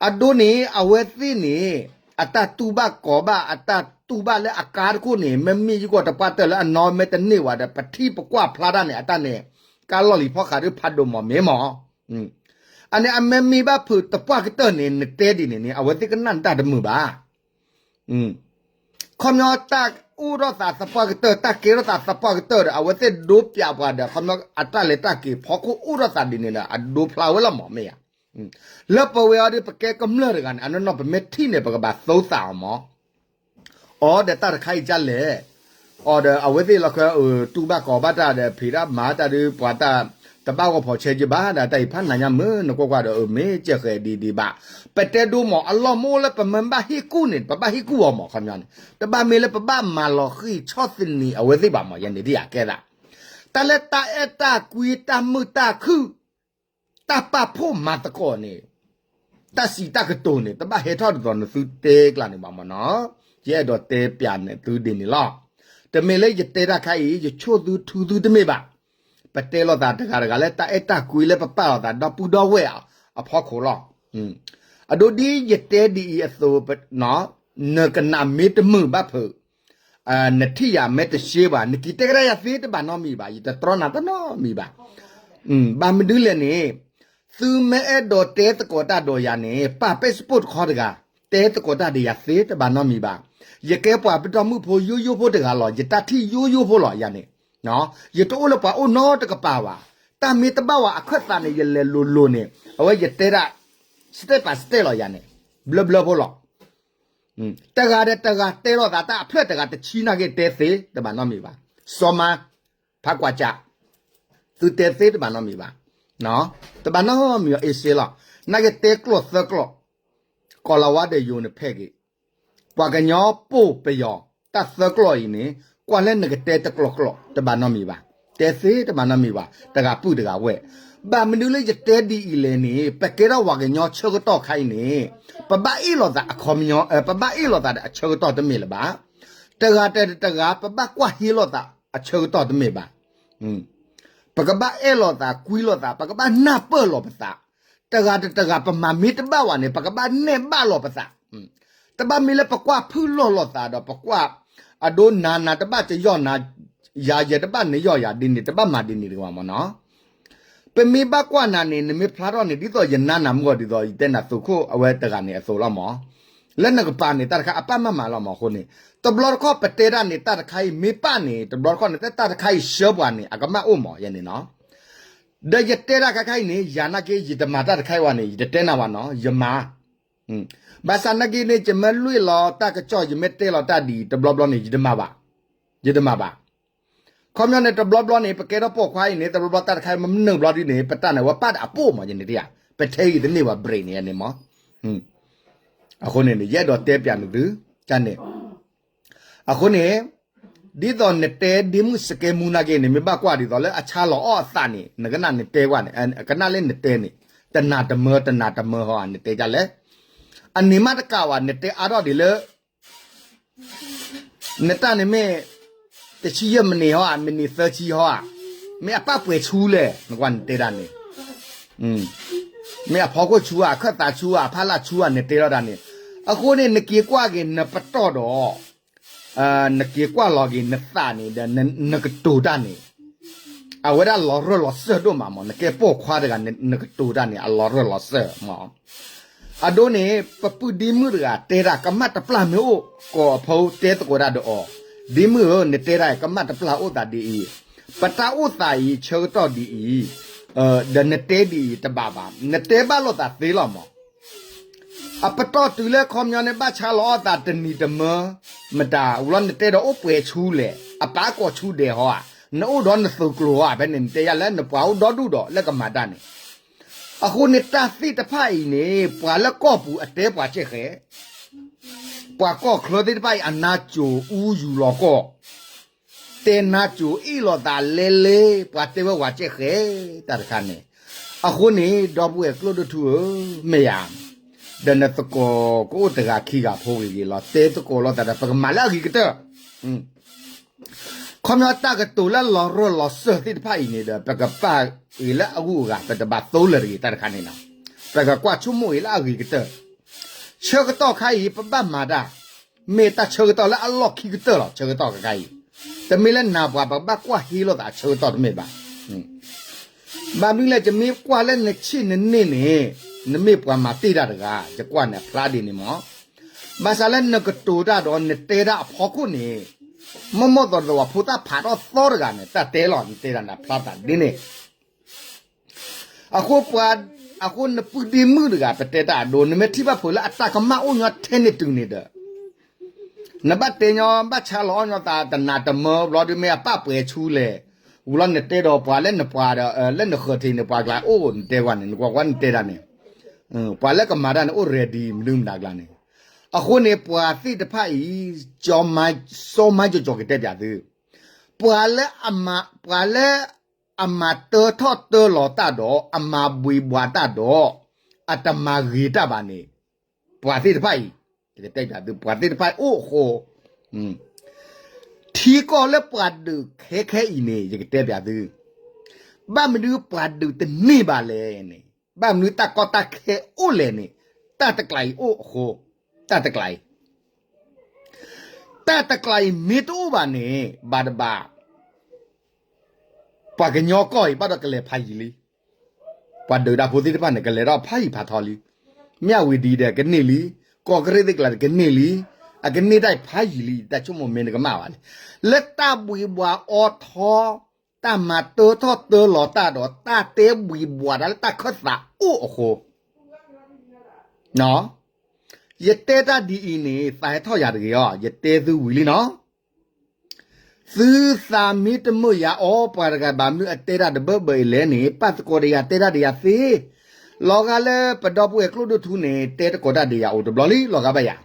အဒိန့ၣ် အဝဲသ့ၣ်န့ၣ် အတၢ်တူၢ်ဘၣ်ကီၤဘၣ် အတၢ်တူၢ်ဘၣ်လၢအကါတခိၣ်န့ၣ် မ့မ့ၢ်ယဂီၢ်တပှၢ်တၢၢ်လၢအနီၢ်မ့ၢ်တန့ၢ်ဝဲဒီး ပထံၣ်ပကွၢ်ဖျါတၢ်န့ၣ် အတၢ်န့ၣ် ကါလီၢ်လံၤဖီဃးဒ်ဖးဒိၣ်မးမ့ၢ်မး အန့ၣ်အမ့မ့ၢ်ဘၣ်ဖုးတပှၢ်ကတၢၢ်န့ၣ် နတဲဒ်န့ၣ်န့ၣ် အဝဲသ့ၣ်ကနၣ်နတၢ်တမုာ်ဘၣ်. ခီပညီတၢ်အိၣ်ထီၣ်သးသပှၢ်ကတၢၢ် တၢ်ကဲထီၣ်သးသပှၢ်ကတၢၢ်ဒီး အဝဲသ့ၣ်ဒိပျးပှၤဒီး ခီပညီအတၢ်လဲၤတၢ်က့ၤဖီခိၣ်အိၣ်ထီၣ်သးဒ်န့ၣ်ဒီး အဒိဖျါဝဲလီၤမးမ့ၢ်ဧါ. လၢပဝဲအံၤဒီး ပကဲကမျၢၢ်တဂၤန့ၣ် အနီၢ်နီၢ်ပမ့ၢ်ထံၣ်န့ၣ် ပကဘၣ်သိသးအီၤမး အီၤဒီးတၢ်တခါအံၤဒ်လဲၣ်, အီၤဒီးအဝဲသ့ၣ်လီၤဃဲ တူၢ်ဘၣ်ကီၤဘၣ်တၢ်ဒီး ဖံးတၢ်မၤတၢ်ဒီး ပှၤတၢ်တဘၣ်ဂီၢ်ဖီၣ်ဆဲးက့ဘၣ်ဒီး တၢ်အံၤဖးနးညါမုၢ် နကွၢ်ကွၢ်ဒီး အမ့ၢ်ကဲဃဲၤဒ်ဒ်ဘၣ်. ပတဲဒိမး အလီၢ်မ့ၢ်အိၣ်လၢပမ့ၢ်ဘၣ်ဟ့ၣ်ကူၣ်န့ၣ် ပဘၣ်ဟ့ၣ်ကူၣ်အီၤမး ခီပညီန့ၣ် တဘၣ်မ့ၢ်လၢပဘၣ်မၤလီၤဃံၤဆီၣ်သနံးအဝဲသ့ၣ်ဘၣ်မး ယဲန့ၣ်ဒ်ယကဲသး တၢ်လၢတၢ်အဲၣ်တၢ်ကွံ တၢ်မုာ်တၢ်ခုၣ် တၢ်ပာ်ဖှိၣ်မၤသကိးန့ၣ် တၢ်စံးတၢ်ကတိၤန့ၣ် တဘၣ်ဟဲထီၣ်ဒ်သိးနသုတဲကျါန့ၣ်ဘၣ်မးနီၤ. ယအဲၣ်ဒိးတဲပျးနသုဒ်န့ၣ်လီၤ. တမ့ၢ်လၢယတဲတၢ်ခါအံၤ ယဆိၣ်သုထုသုတမ့ၢ်ဘၣ်. ပတဲလိာ်သးတဂၤတဂၤလၢတၢ်အဲၣ်တၢ်ကွံလၢပပာ်လိာ်သးဒီပုၢ်ဒီဝဲၢ်အဖီခိၣ်လီၤ. အဒိဒ်ယတဲဒ်အံၤအသိး နကနၣ်မ့ၢ်တမုာ်ဘၣ်ဖုး နထံၣ်ယၤမ့ၢ်တရှဲဘၣ် နက့ၤတဲကဒါယၤသ့တဘၣ်နီတမံၤဘၣ် ယတတြီနၤတနီတမံၤဘၣ်. ဘၣ်မနုၤလဲၣ်န့ၣ်, သုမ့ၢ်အဲၣ်ဒိးတဲသကိးတၢ်ဒီးယၤန့ၣ် ပာ် Facebook တခီတဂၤ, တဲသကိးတၢ်ဒီးယၤသ့တဘၣ်နီတမံၤဘၣ်. ယကဲပှၤပဒီမုၣ်ဖိယိယိဖိတဂၤလီၤ, ယတၢ်ထံၣ်ယိယိဖိလီၤယၤန့ၣ်. ယတအိၣ်လၢပှၤအိၣ်နီတကပၤဘၣ်. တၢ်မ့ၢ်တဘၣ်ဝဲအခၢၣ်သးန့ၣ် ယလဲၤလိၤလိၤန့ၣ် အဝဲယတဲဒၣ် step by step လီၤယၤန့ၣ်, ဘျၢဘျၢဖိလီၤ. တဂၤဒီးတဂၤတဲလိာ်သးတၢ်အဖျၢၣ်တဂၤတဆံနာ်က့တဲသ့တဘၣ်နီတမံၤဘၣ်. စီၤမါ ဖးကွၢ်ကၠး, သုတဲသ့တဘၣ်နီတမံၤဘၣ်. တဘၣ်နီတမံၤဘၣ် အ့စ့လီၤ. နာ်က့တဲကျိာ်သၢကျိာ်, ကီၢ်လၤဝါဒီးယိၤန့ၣ်ဖဲက့ၤ, ပှၤကညီပိၢ်ပယီၤ တၢ်သၢကျိာ်အံၤန့ၣ် ကွၢ်လၢနကတဲတကျိာ်ကျိာ် တဘၣ်နီတမံၤဘၣ်. တဲသ့တဘၣ်နီတမံၤဘၣ်, တဂၤပုၢ်တဂၤဝဲၢ်. ဘၣ်မနုၤလၢယတဲဒ်အံၤလဲၣ်န့ၣ် ပကဲထီၣ်ပှၤကညီဆၢကတီၢ်ခါအံၤန့ၣ် ပဘၣ်အ့ၣ်လိာ်သးအခီပညီ, ပဘၣ်အ့ၣ်လိာ်သးဒီးအဆၢကတီၢ်တမ့ၢ်လၢၤဘၣ်. တဂၤဒီးတဂၤ ပဘၣ်ကွၢ်ဟ့လိာ်သးအဆၢကတီၢ်တမ့ၢ်ဘၣ်. ပကဘၣ်အဲၣ်လိာ်သးကွံလိာ်သး, ပကဘၣ်နၢ်ပၢၢ်လိာ်ပသး. တဂၤဒီးတဂၤ ပမၤမ့ၢ်တဘၣ်ဝဲန့ၣ် ပကဘၣ်နဲၣ်ဘၣ်လိာ်ပသး. တဘၣ်မ့ၢ်လၢပကွၢ်ဖုၣ်လီၢ်လိာ်သးဒီးပကွၢ် အဒိနၤနၤတဘၣ်ယီၢ်နၤ, ယၤယဲတဘၣ်နယီၢ်ယၤဒ်န့ၣ် တဘၣ်မၤဒ်န့ၣ်တဂ့ၤမၢ်နီၤ. ပမ့ၢ်ဘၣ်ကွၢ်နၤန့ၣ် နမ့ၢ်ဖျါထီၣ်န့ၣ် ဒ်သိးယနါနၤမုၢ်ဂီၤဒ်သိး ယတဲနၤသုးခိၣ်အဝဲတဂၤန့ၣ်အသိးလီၤမၢ်. လၢနကပၤန့ၣ် တၢ်တခါအပၢ်မၤမၤလီၤမၢ်အဃိန့ၣ်, တဘျီတခီၣ်ပတဲတၢ်န့ၣ် တၢ်တခါအံၤမ့ၢ်ပၢ်န့ၣ် တဘျီတခီၣ်န့ၣ် တၢ်တခါအံၤဆှၢပှၤန့ၣ် အကမၣ်အိၣ်မၢ်ယဲန့ၣ်နီၤ. ဒီးယတဲတၢ်ခါခါအံၤန့ၣ် ယၤနာ်က့ ယတမၤတၢ်တခါအံၤဝဲန့ၣ် ယတတဲနၤဘၣ်နီၤ ယမၤ ဘၣ်ဆၣ်နာ်က့န့ၣ် ယမ့ၢ်လွံၢ်လီၤတၢ်ကစီၣ် ယမ့ၢ်တဲလီၤတၢ်ဒ်အံၤ တဘျီဘျီန့ၣ် ယတမၤဘၣ်, ယတမၤဘၣ်. ခီပညီန့ၣ် တဘျီဘျီန့ၣ် ပကဲထီၣ်ပိာ်ခွါအံၤန့ၣ် တဘျီဘျီတၢ်တခါအံၤမ့ၢ်မနုၤဘျီဒ်န့ၣ် ပတၢ်န့ၣ်ဝဲပၢ်ဒီးအပိာ်မၢ်ယဲန့ၣ်တယၤ, ပထဲအံၤတန့ၢ်ဝဲ break န့ၣ်န့ၣ်မၢ်. အဃိန့ၣ် ယအဲၣ်ဒိးတဲပၠးနသု, တၢ်န့ၣ် အဃိန့ၣ် ဒ်သိးနတဲဒ့မုၣ်စကဲမူနာ်က့န့ၣ် မ့ၢ်ဘၣ်ကွၢ်ဒ်သိးလၢအဆါလီၤအီၣ်အသးန့ၣ် နကနၣ်နတဲကွၢ်န့ၣ် ကနၣ်လၢနတဲန့ၣ် တနၤတမၢတနၤတမၢဟီဧါ နတဲဒ်လဲၣ်. အန့ၣ်မးတကးဘၣ် နတဲအါထီၣ်ဒံးလၢ နတၢ်န့ၣ်မ့ၢ် တဆံယဲၢ်မံးနံးဟီဧါ မံးနံးသၢဆံဟီဧါ, မ့ၢ်အပၢ်ပှဲၤဆူလဲၣ် နကွၢ်နတဲဒၣ်န့ၣ် မ့ၢ်အဖီခိၣ်ဆူဧါ အခၢၣ်သးဆူဧါ အဖီလာ်ဆူဧါ နတဲထီၣ်ဒၣ်န့ၣ်. အဃိန့ၣ် နက့ၤကွၢ်က့ၤနပတီၢ်ဒီး နက့ၤကွၢ်လီၤက့ၤနသးန့ၣ်ဒီး နကတိၤတၢ်န့ၣ် အဝဲဒၣ်လီၤရၢၢ်လီၤစၢၢ်ဒိၣ်မးမၢ် နကဲပိာ်ခွါတဂၤ နကတိၤတၢ်န့ၣ် အလီၤရၢၢ်လီၤစၢၢ်မၢ်. အဒိန့ၣ် ပပုၢ်ဒ့မုၣ်တဂၤတဲတၢ် ကမၣ်တပျၢ်မ့ၢ်အိၣ် ကိးဖုတဲသကိးတၢ်ဒီးအီၤ, ဒ့မုၣ်ဧၢ နတဲတၢ် ကမၣ်တပျၢ်အိၣ်သးဒ်အံၤ, ပတၢ်အိၣ်သးအံၤ ဆၢကတီၢ်ဒ်အံၤ, ဒီးနတဲဒ်အံၤတဘၣ်ဘၣ်, နတဲဘၣ်လိာ်သးသ့လီၤမၢ်. အပတီၢ်တုၤလၢခီပညီန့ၣ် ဘၣ်ဆါလီၤအီၣ်သးတနံၤတမၢ မတၤ ဝံၤလီၤနတဲဒီးအိၣ်ပှဲၤဆူလဲၣ်, အပၢ်ကိးဆူဒဲးဟီဧါ, နအိၣ်ဒီးနသုးကျိၤဧါ, ဖဲန့ၣ် နတဲယၤလၢနပှၤအိၣ်ဒီဒူၣ်ဒီး လၢကမၤတၢ်န့ၣ်. အဃိန့ၣ် တၢ်သ့ၣ်တဖၣ်အံၤန့ၣ် ပှၤလၢကီၢ်ပူၤအတဲပှၤကဲဃဲၤ, ပှၤကီၢ်ချၢသ့ၣ်တဖၣ်အံၤ အနါစိၤအူယူၤလီၤကီၢ် တဲနါစိၤအ့ၣ်လိာ်သးလဲလဲ, ပှၤတဲဝဲဝဲကဲဃဲၤ တၢ်တခါန့ၣ်. အဃိန့ၣ် ဒီပုၢ်ဝဲၢ်ကျိဒိၣ်ထူဧၢ, မ့ၢ်ယၤ, ဒီးနသကိးကအိၣ်တဂၤခံဂၤဖိဂ့ၤဂ့ၤလီၤ, တဲသကိးလိာ်သးဒီး ပကမၤလၢအဂ့ၤကတၢၢ်. ခီပညီတၢ်ကတိၤလၢလီၤရၢၢ်လီၤစၢၢ်သ့ၣ်တဖၣ်အံၤန့ၣ်ဒီး ပကပာ်ဂ့ၤလၢအဂုၤအဂၤ ပတဘၣ်သိလၢၤတဂ့ၤ တၢ်တခါန့ၣ်လီၤ. ပကကွၢ်ဆိကမိၣ်ဂ့ၤလၢအဂ့ၤကတၢၢ်. ဆၢကတီၢ်ခါအံၤ ပဘၣ်မၤတၢ်, မ့ၢ်တၢ်ဆၢကတီၢ်လၢအလီၢ်ခံကတၢၢ်လီၤ. ဆၢကတီၢ်ခါအံၤ တမ့ၢ်လၢနၤပှၤ ပကဘၣ်ကွၢ်ဟ့လိာ်သးအဆၢကတီၢ်တမ့ၢ်ဘၣ်. ဘၣ်မနုၤလဲၣ် ယမ့ၢ်ကွၢ်လၢနဆ့ၣ်နန့ၢ်န့ၣ် နမ့ၢ်ပှၤမၤတ့ၢ်တၢ်တဂၤ, ယကွၢ်န့ၣ်အဖျါဒ်န့ၣ်မၢ်. ဘၣ်ဆၣ်လၢနကတိၤတၢ်ဒီးနတဲတၢ်အဖီခိၣ်န့ၣ် မ့ၢ်မ့ၢ်သိးသိး ပှၤဖိသၣ်ဖးထီၣ်သီတဂၤန့ၣ် တၢ်တဲလီၤ နတဲတၢ်န့ၣ်ဖျါသးဒ်န့ၣ်. အဃိပှၤ, အဃိနပုၢ်ဒ့မုၣ်တဂၤ ပတဲတၢ်အဒိ နမ့ၢ်ထံၣ်ဘၣ်ဖုးလၢအတၢ်ကမၣ်အိၣ်ညီထဲန့ၣ်တုၤန့ၣ်ဒီး နဘၣ်တဲညီ ဘၣ်ဆါလီၤအီၣ်ညီသး တနၤတမၢဘျီဒုး မ့ၢ်အပၢ်ပှဲၤဆူလဲၣ်, ဝံၤလီၤနတဲဒီးပှၤလၢနပှၤဒီး လၢနဃၢၤထံးန့ၣ် ပှၤကျါအိၣ်နတဲကွၢ်န့ၣ် နကွၢ်ကွၢ်နတဲတၢ်န့ၣ်, ပှၤလၢကမၤတၢ်န့ၣ် အိၣ် ready မနုၤမတၤကျါန့ၣ်. အဃိန့ၣ် ပှၤသ့ၣ်တဖၣ်အံၤ စီၤမါကၠီကတဲပၠးသု, ပှၤလၢအမၤ, ပှၤလၢအမၤတၢထီၣ်တၢလီၤတၢ်ဒီး အမၤဘှံးဘှးတၢ်ဒီး အတမၤဂ့ၤတၢ်ဘၣ်န့ၣ် ပှၤသ့ၣ်တဖၣ်အံၤ, ယကတဲပၠးသု ပှၤသ့ၣ်တဖၣ်အံၤအိၣ်အဃိ, ထံကီၢ်လၢပှၤဒုးခဲခဲအံၤန့ၣ် ယကတဲပၠးသု, ဘၣ်မနုၤပှၤဒုးတန့ၢ်ဘၣ်လဲၣ်န့ၣ်, ဘၣ်မနုၤတၢ်ကီတၢ်ခဲအိၣ်လဲၣ်န့ၣ်, တၢ်တကျးအံၤအိၣ်အဃိ, တၢ်တကျးအံၤ တၢ်တကျးအံၤမ့ၢ်တအိၣ်ဘၣ်န့ၣ် ဘၣ်တဘၣ် ပှၤကညီကီၢ်အံၤဘၣ်ဒီးကလဲၤဖးယံာ်လံ. ပှၤဒုးတၢ်ဖိသ့ၣ်တဖၣ်န့ၣ် ကလဲၤထီၣ်ဖးယံာ်ဖးထီလံ. မ့ၢ်အဝံၤဒ်ဒီးကန့ၢ်လံ, ကီၢ်ကရ့ၣ်သ့ၣ်ကျါကန့ၢ်လံ, အကန့ၢ်တၢ်ဖးယံာ်လံ, တၢ်ဆိကမိၣ်မ့ၢ်နကမၣ်ဘၣ်လံ. လၢတၢ်ဘှံးဘှီးအီထီ, တၢ်မၤတၢထီၣ်တၢလီၤတၢ်ဒီး တၢ်တဲဘှံးဘှီးတၢ်လၢတၢ်ခၢၣ်သးအိၣ်အဃိ ယတဲတၢ်ဒ်အံၤန့ၣ် သးဟဲထီၣ်ယၤတဂ့ၤအီၤ, ယတဲသုဝံၤလံနီၤ. သုသးမ့ၢ်တမုာ်ယၤအီၤ ပှၤတဂၤဘၣ်မနုၤအတဲတၢ်တဘၢဘၢအံၤလဲၣ်န့ၣ် ပာ်သကိးဒီးယၤတဲတၢ်ဒီးယၤသ့. လီၤဂာ်လၢပဒီပုၢ်ဝဲၢ်ကျိဒိၣ်ထူန့ၣ် တဲသကိးတၢ်ဒီးယၤအိၣ်တဘျီလံ လီၤဂာ်ဘၣ်ယၤ.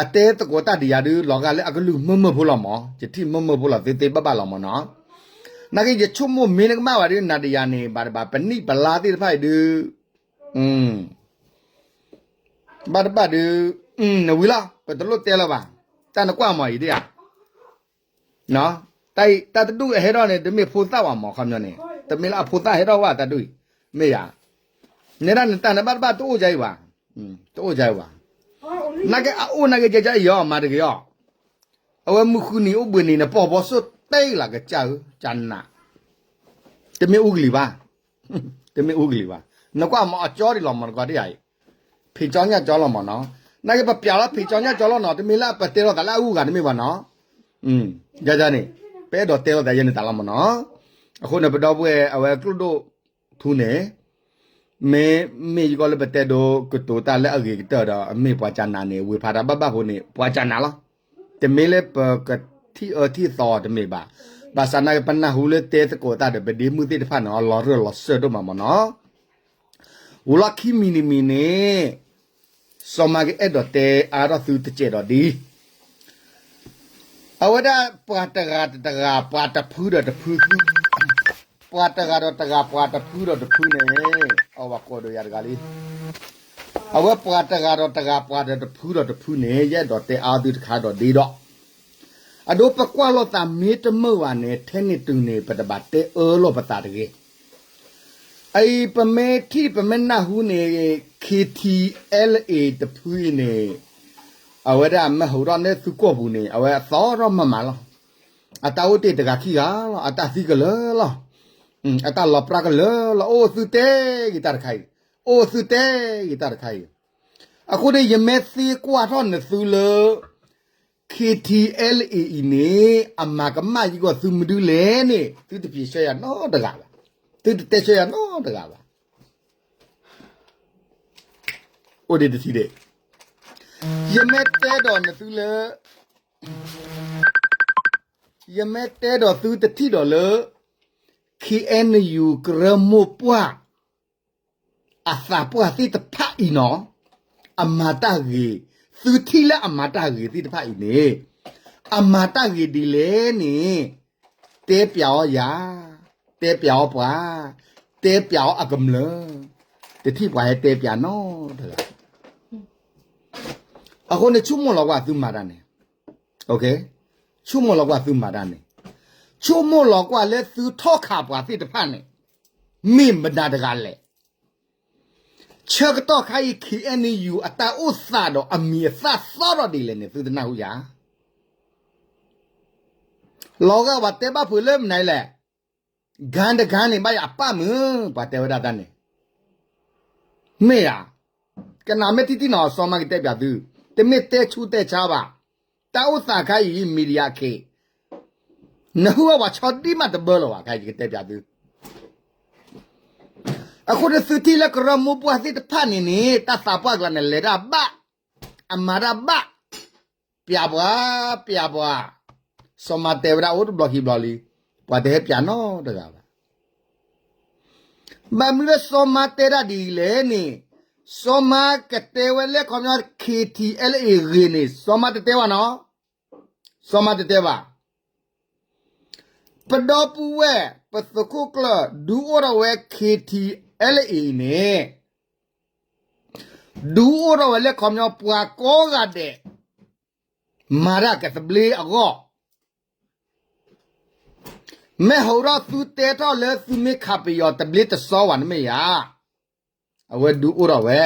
အတဲသကိးတၢ်ဒီးယၤဒုး လီၤဂာ်လၢအကလုၢ်မုာ်မုာ်ဖိလီၤမး, ယထံၣ်မုာ်မုာ်ဖိလီၤ သုသ့ဘၣ်ဘၣ်လီၤမးနီၤ. နာ်က့ ယဆိကမိၣ်မ့ၢ်နကမၣ်ဘၣ်ဒုး နၤဒီးယၤန့ၣ် ဘၣ်တဘၣ်ပနံၣ်ပလါသ့ၣ်တဖၣ်အံၤဒုး ဘၣ်တဘၣ်ဒုး နဝံၤလီၤ ပတလိၣ်တဲလၢၤဘၣ်. တၢ်နကွၢ်မးအံၤဒ်ဧါ. တၢ်တဒူၣ်အဟဲထီၣ်န့ၣ် တမ့ၢ်ဖိသၣ်ဘၣ်မး ခီပညီန့ၣ် တမ့ၢ်လၢအဖိသၣ်ဟဲထီၣ်ဘၣ်တၢ်ဒူၣ်အံၤ မ့ၢ်ယၤ. နဲဒၣ်နတၢ်နဘၣ်တဘၣ်တအိၣ်ယၤအံၤဘၣ်, တအိၣ်ယၤအံၤဘၣ်. နာ်က့အအိၣ်နာ်က့ယဲယၤအံၤအီၤ မၤတဂ့ၤအီၤ. အဝဲမုၢ်ဃုနံၤအိၣ်ဘှံးနံၤန့ၣ် ပီၢ်ဘီစိၣ်တဲလၢကစၢ်ဧၢ, ကနး, တမ့ၢ်အူကလံၤဘၣ်, တမ့ၢ်အူကလံၤဘၣ်. နကွၢ်မးအကၠီဒ်လီၤမး နကွၢ်ဒ်ယၤအံၤ, ဖံးကၠီညၣ်ကၠီလီၤမးနီၤ. နာ်က့ပပျးလီၤဖံးကၠီညၣ်ကၠီလီၤနီၤ, တမ့ၢ်လၢပတဲလိာ်သးလၢအဂုၤအဂၤတမ့ၢ်ဘၣ်နီၤ. ယၤယၤန့ၣ် ပအဲၣ်ဒိးတဲလိာ်သးယဲန့ၣ်တၢ်လီၤမးနီၤ. အဃိန့ၣ် ပဒီပုၢ်ဝဲၢ်အဝဲကျိဒိၣ်ထူန့ၣ် မ့မ့ၢ်ယကီၢ်လၢပတဲဒိကတိၤတၢ်လၢအဂ့ၤကတၢၢ်ဒီး အမ့ၢ်ပှၤကနးန့ၣ် ဝ့ၤဖးတၢ်ဘၣ်ဘၣ်ဖိန့ၣ် ပှၤကနးလီၤ. တမ့ၢ်လၢပကထံၣ်အၢထံၣ်သီတမ့ၢ်ဘၣ်. ဘၣ်ဆၣ်နာ်က့ပနၢ်ဟူလၢတဲသကိးတၢ်ဒီး ပဒ့မုၣ်သ့ၣ်တဖၣ်န့ၣ် အလီၤရၢၢ်လီၤစၢၢ်ဒိၣ်မးမးနီၤ. ဝံၤလီၢ်ခံမံၤတမံၤန့ၣ် စီၤမါကအဲၣ်ဒိးတဲအါထီၣ်သုတစဲးဒီးဒ် အဝဲဒၣ်ပှၤတဂၤတဂၤ ပှၤတဖုဒီးတဖု ပှၤတဂၤဒီးတဂၤ ပှၤတဖုဒီးတဖုန့ၣ် အဝဲကိးဒီးယၤတဂၤလံ. အဝဲပှၤတဂၤဒီးတဂၤ ပှၤဒီးတဖုဒီးတဖုန့ၣ် ယအဲၣ်ဒိးတဲအါသုတခါဒီးဒ်ဒီး အဒိပကွၢ်လိာ်သးမ့ၢ်တမုာ်ဘၣ်န့ၣ် ထဲန့ၣ်တုၤန့ၣ် ပတဘၣ်တဲအၢလိာ်ပသးတဂ့ၤ. အအံၤ ပမ့ၢ်ထံၣ် ပမ့ၢ်နၢ်ဟူန့ၣ် ခ့ထံအဲလ်အ့ တဖုအံၤန့ၣ် အဝဲဒၣ်မ့ၢ်ဟူးထီၣ်န့ၢ်သုကီၢ်ပူၤန့ၣ် အဝဲအသီထီၣ်မးမးလီၤ. အတၢ်အိၣ်တ့ၢ်တဂၤခံဂၤလီၤ. အတၢ်သံကလၢာ်လီၤ. အတၢ်လီၤပြါကလၢာ်လီၤ. အိၣ်သုတဲဂ့ၤတၢ်တခါအံၤ, အိၣ်သုတဲဂ့ၤတၢ်တခါအံၤ. အဃိန့ၣ် ယမ့ၢ်သံကွၢ်ထီၣ်နသုလၢ ခ့ထံအဲလ်အ့အံၤန့ၣ် အမၤကမၣ်ယဂီၢ်သုမနုၤလဲၣ်န့ၣ် သုတဖံးဆၢယၤနီတဂၤဘၣ်. သုတတဲဆၢယၤနီတဂၤဘၣ်. အိၣ်ဒံးတထံၣ်ဒံး. ယမ့ၢ်တဲဒီးနသုလၢ ယမ့ၢ်တဲဒီးသုတထံၣ်ဒီးလၢ ခ့အဲၣ်ယူၣ် ကရၢမိၢ်ပှၢ် အသးပှၢ်သ့ၣ်တဖၣ်အံၤနီၤ, အမၤတၢ်ဂ့ၤ, သုထံၣ်လၢအမၤတၢ်ဂ့ၤသ့ၣ်တဖၣ်အံၤန့ၣ်, အမၤတၢ်ဂ့ၤဒ်လဲၣ်န့ၣ်, တဲပျးအီၤယၤ, တဲပျးအီၤပှၤ, တဲပျးအီၤအကမျၢၢ်, တထံၣ်ပှၤဟဲတဲပျးနီတဂၤ. အဃိန့ၣ် ဆိကမိၣ်လီၤကွၢ်သုမၤတၢ်န့ၣ်, ဆိကမိၣ်လီၤကွၢ်သုမၤတၢ်န့ၣ်, ဆိကမိၣ်လီၤကွၢ်လၢသုထီၣ်ခးပှၤသ့ၣ်တဖၣ်န့ၣ်, မ့ၢ်မနုၤတဂၤလဲၣ်. ဆၢကတီၢ်ခါအံၤ ခ့အဲၣ်ယူၣ် အတၢ်အိၣ်သးဒီးအမံၤအသၣ်သီထီၣ်ဒ်လဲၣ်န့ၣ် သုတနၢ်ဟူယၤ. လီၤဂာ်ပှၤတဲဘၣ်ဖုးလၢမနုၤလဲၣ်. ကါတကါန့ၣ် ဘၣ်ယၤအပၢ်မုၢ် ပှၤတဲဝဲဒၣ်တၢ်န့ၣ်, မ့ၢ်ဧါ. ကနၣ်မ့ၢ်ထံထံနီၤ စီၤမါကတဲပျးသု, တမ့ၢ်တဲဆူးတဲဆါဘၣ်. တၢ်အိၣ်သးခါအံၤ media ခ့ နဟူအဝဲဆီဒံးမးတဘၢလၢၤဘၣ် ခါအံၤယကတဲပျးသု. အဃိန့ၣ်သုထံၣ်လၢကရၢမိၢ်ပှၢ်သ့ၣ်တဖၣ်န့ၣ်န့ၣ် တၢ်သးပှၢ်ကျါန့ၣ် လဲၤတၢ်ဘၣ်, အမၤတၢ်ဘၣ်, ပျးပှၤ, ပျးပှၤ, စီၤမါတဲဝဲဒၣ်အိၣ်တဘျီခံဘျီလံ, ပှၤတဟဲပျးနီတဂၤဘၣ်. ဘၣ်မနုၤလၢစီၤမါတဲဒၣ်ဒ်အံၤလဲၣ်န့ၣ်, စီၤမါကတဲဝဲလၢခီပညီ ခ့ထံအဲလ်အ့ ဂ့ၤန့ၣ် စီၤမါတတဲဘၣ်နီၤ, စီၤမါတတဲဘၣ်. ပဒီပုၢ်ဝဲၢ် ပသုးခိၣ်ကျၢၢ် ဒုးအိၣ်ထီၣ်ဝဲ ခ့ထံအဲလ်အ့ အံၤန့ၣ်, ဒုးအိၣ်ထီၣ်ဝဲလၢခီပညီပှၤကိးဂၤဒဲး မၤတၢ်ကသဘျ့အဂီၢ်, မ့ၢ်ဟီၣ်ဒီးသုတဲထီၣ်လၢသုမ့ၢ်ခးပယီၤတဘျ့တစီဘၣ်န့ၣ်မ့ၢ်ယၤ, အဝဲဒုးအိၣ်ထီၣ်ဝဲ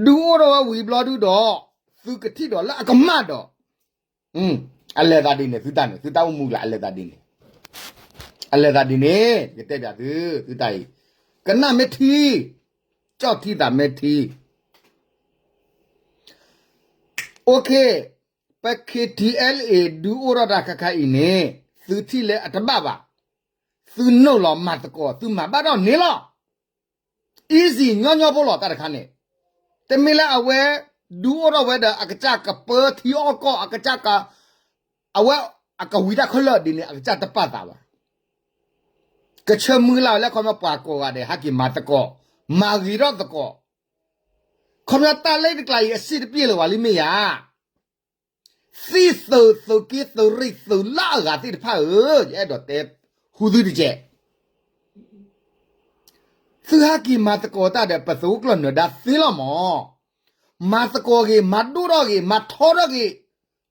ဒုးအိၣ်ထီၣ်ဝဲဝံၤဘျီဒုဒီး, သုကထံၣ်ဒီးလၢအကမၣ်ဒီး, အလဲၤသးဒ်န့ၣ် သုတၢ်န့ၣ် သုတၢ်အိၣ်မူကျါ အလဲၤသးဒ်န့ၣ်, အလဲၤသးဒ်န့ၣ် ယကတဲဘၣ်သု, သုတၢ်အံၤ ကနၣ်မ့ၢ်ထံ, ကၠီၣ်ထံသးမ့ၢ်ထံ. OK, ပ K T L A ဒုးအိၣ်ထီၣ်တၢ်ခါခါအံၤန့ၣ် သုထံၣ်လၢအတဘၣ်ဘၣ်, သုနုာ်လီၤမၤသကိး သုမၤဘၣ်ထီၣ်န့ၣ်လီၤ. easy ညီညီဖိလီၤ တၢ်တခါန့ၣ်, တမ့ၢ်လၢအဝဲ ဒုးအိၣ်ထီၣ်ဝဲဒီး အကစၢ်ကပၢထံအီၣ်ကီၢ် အကစၢ်က အဝဲအကဝံၤတၢ်ခဲလၢာ်ဒ်န့ၣ် အကစၢ်တပာ်သးဘၣ်. ကဆၢမုၢ်လၢ်ဝဲလၢ ခီပညီပှၤကိးဂၤဒဲး ဟဲက့ၤမၤသကိး, မၤဂ့ၤထီၣ်သကိး, ခီပညီတၢ်လၢတကျါအံၤ အစ့ၣ်တပျဲၢ်လၢၤဝဲလံမ့ၢ်ဧါ. သံၣ်သုးသုးက့သုးရ့ၣ်သုးလၢအဂၤသ့ၣ်တဖၣ်ဧၢ, ယအဲၣ်ဒိးတဲဟူသုတကဲး. သုဟဲက့ၤမၤသကိးတၢ်ဒီး ပသုးခိၣ်ကျၢၢ်နၢၤဒါသ့လီၤမး. မၤသကိးဂ့ၤ, မၤဒိၣ်ထီၣ်ဂ့ၤ, မၤထီထီၣ်ဂ့ၤ,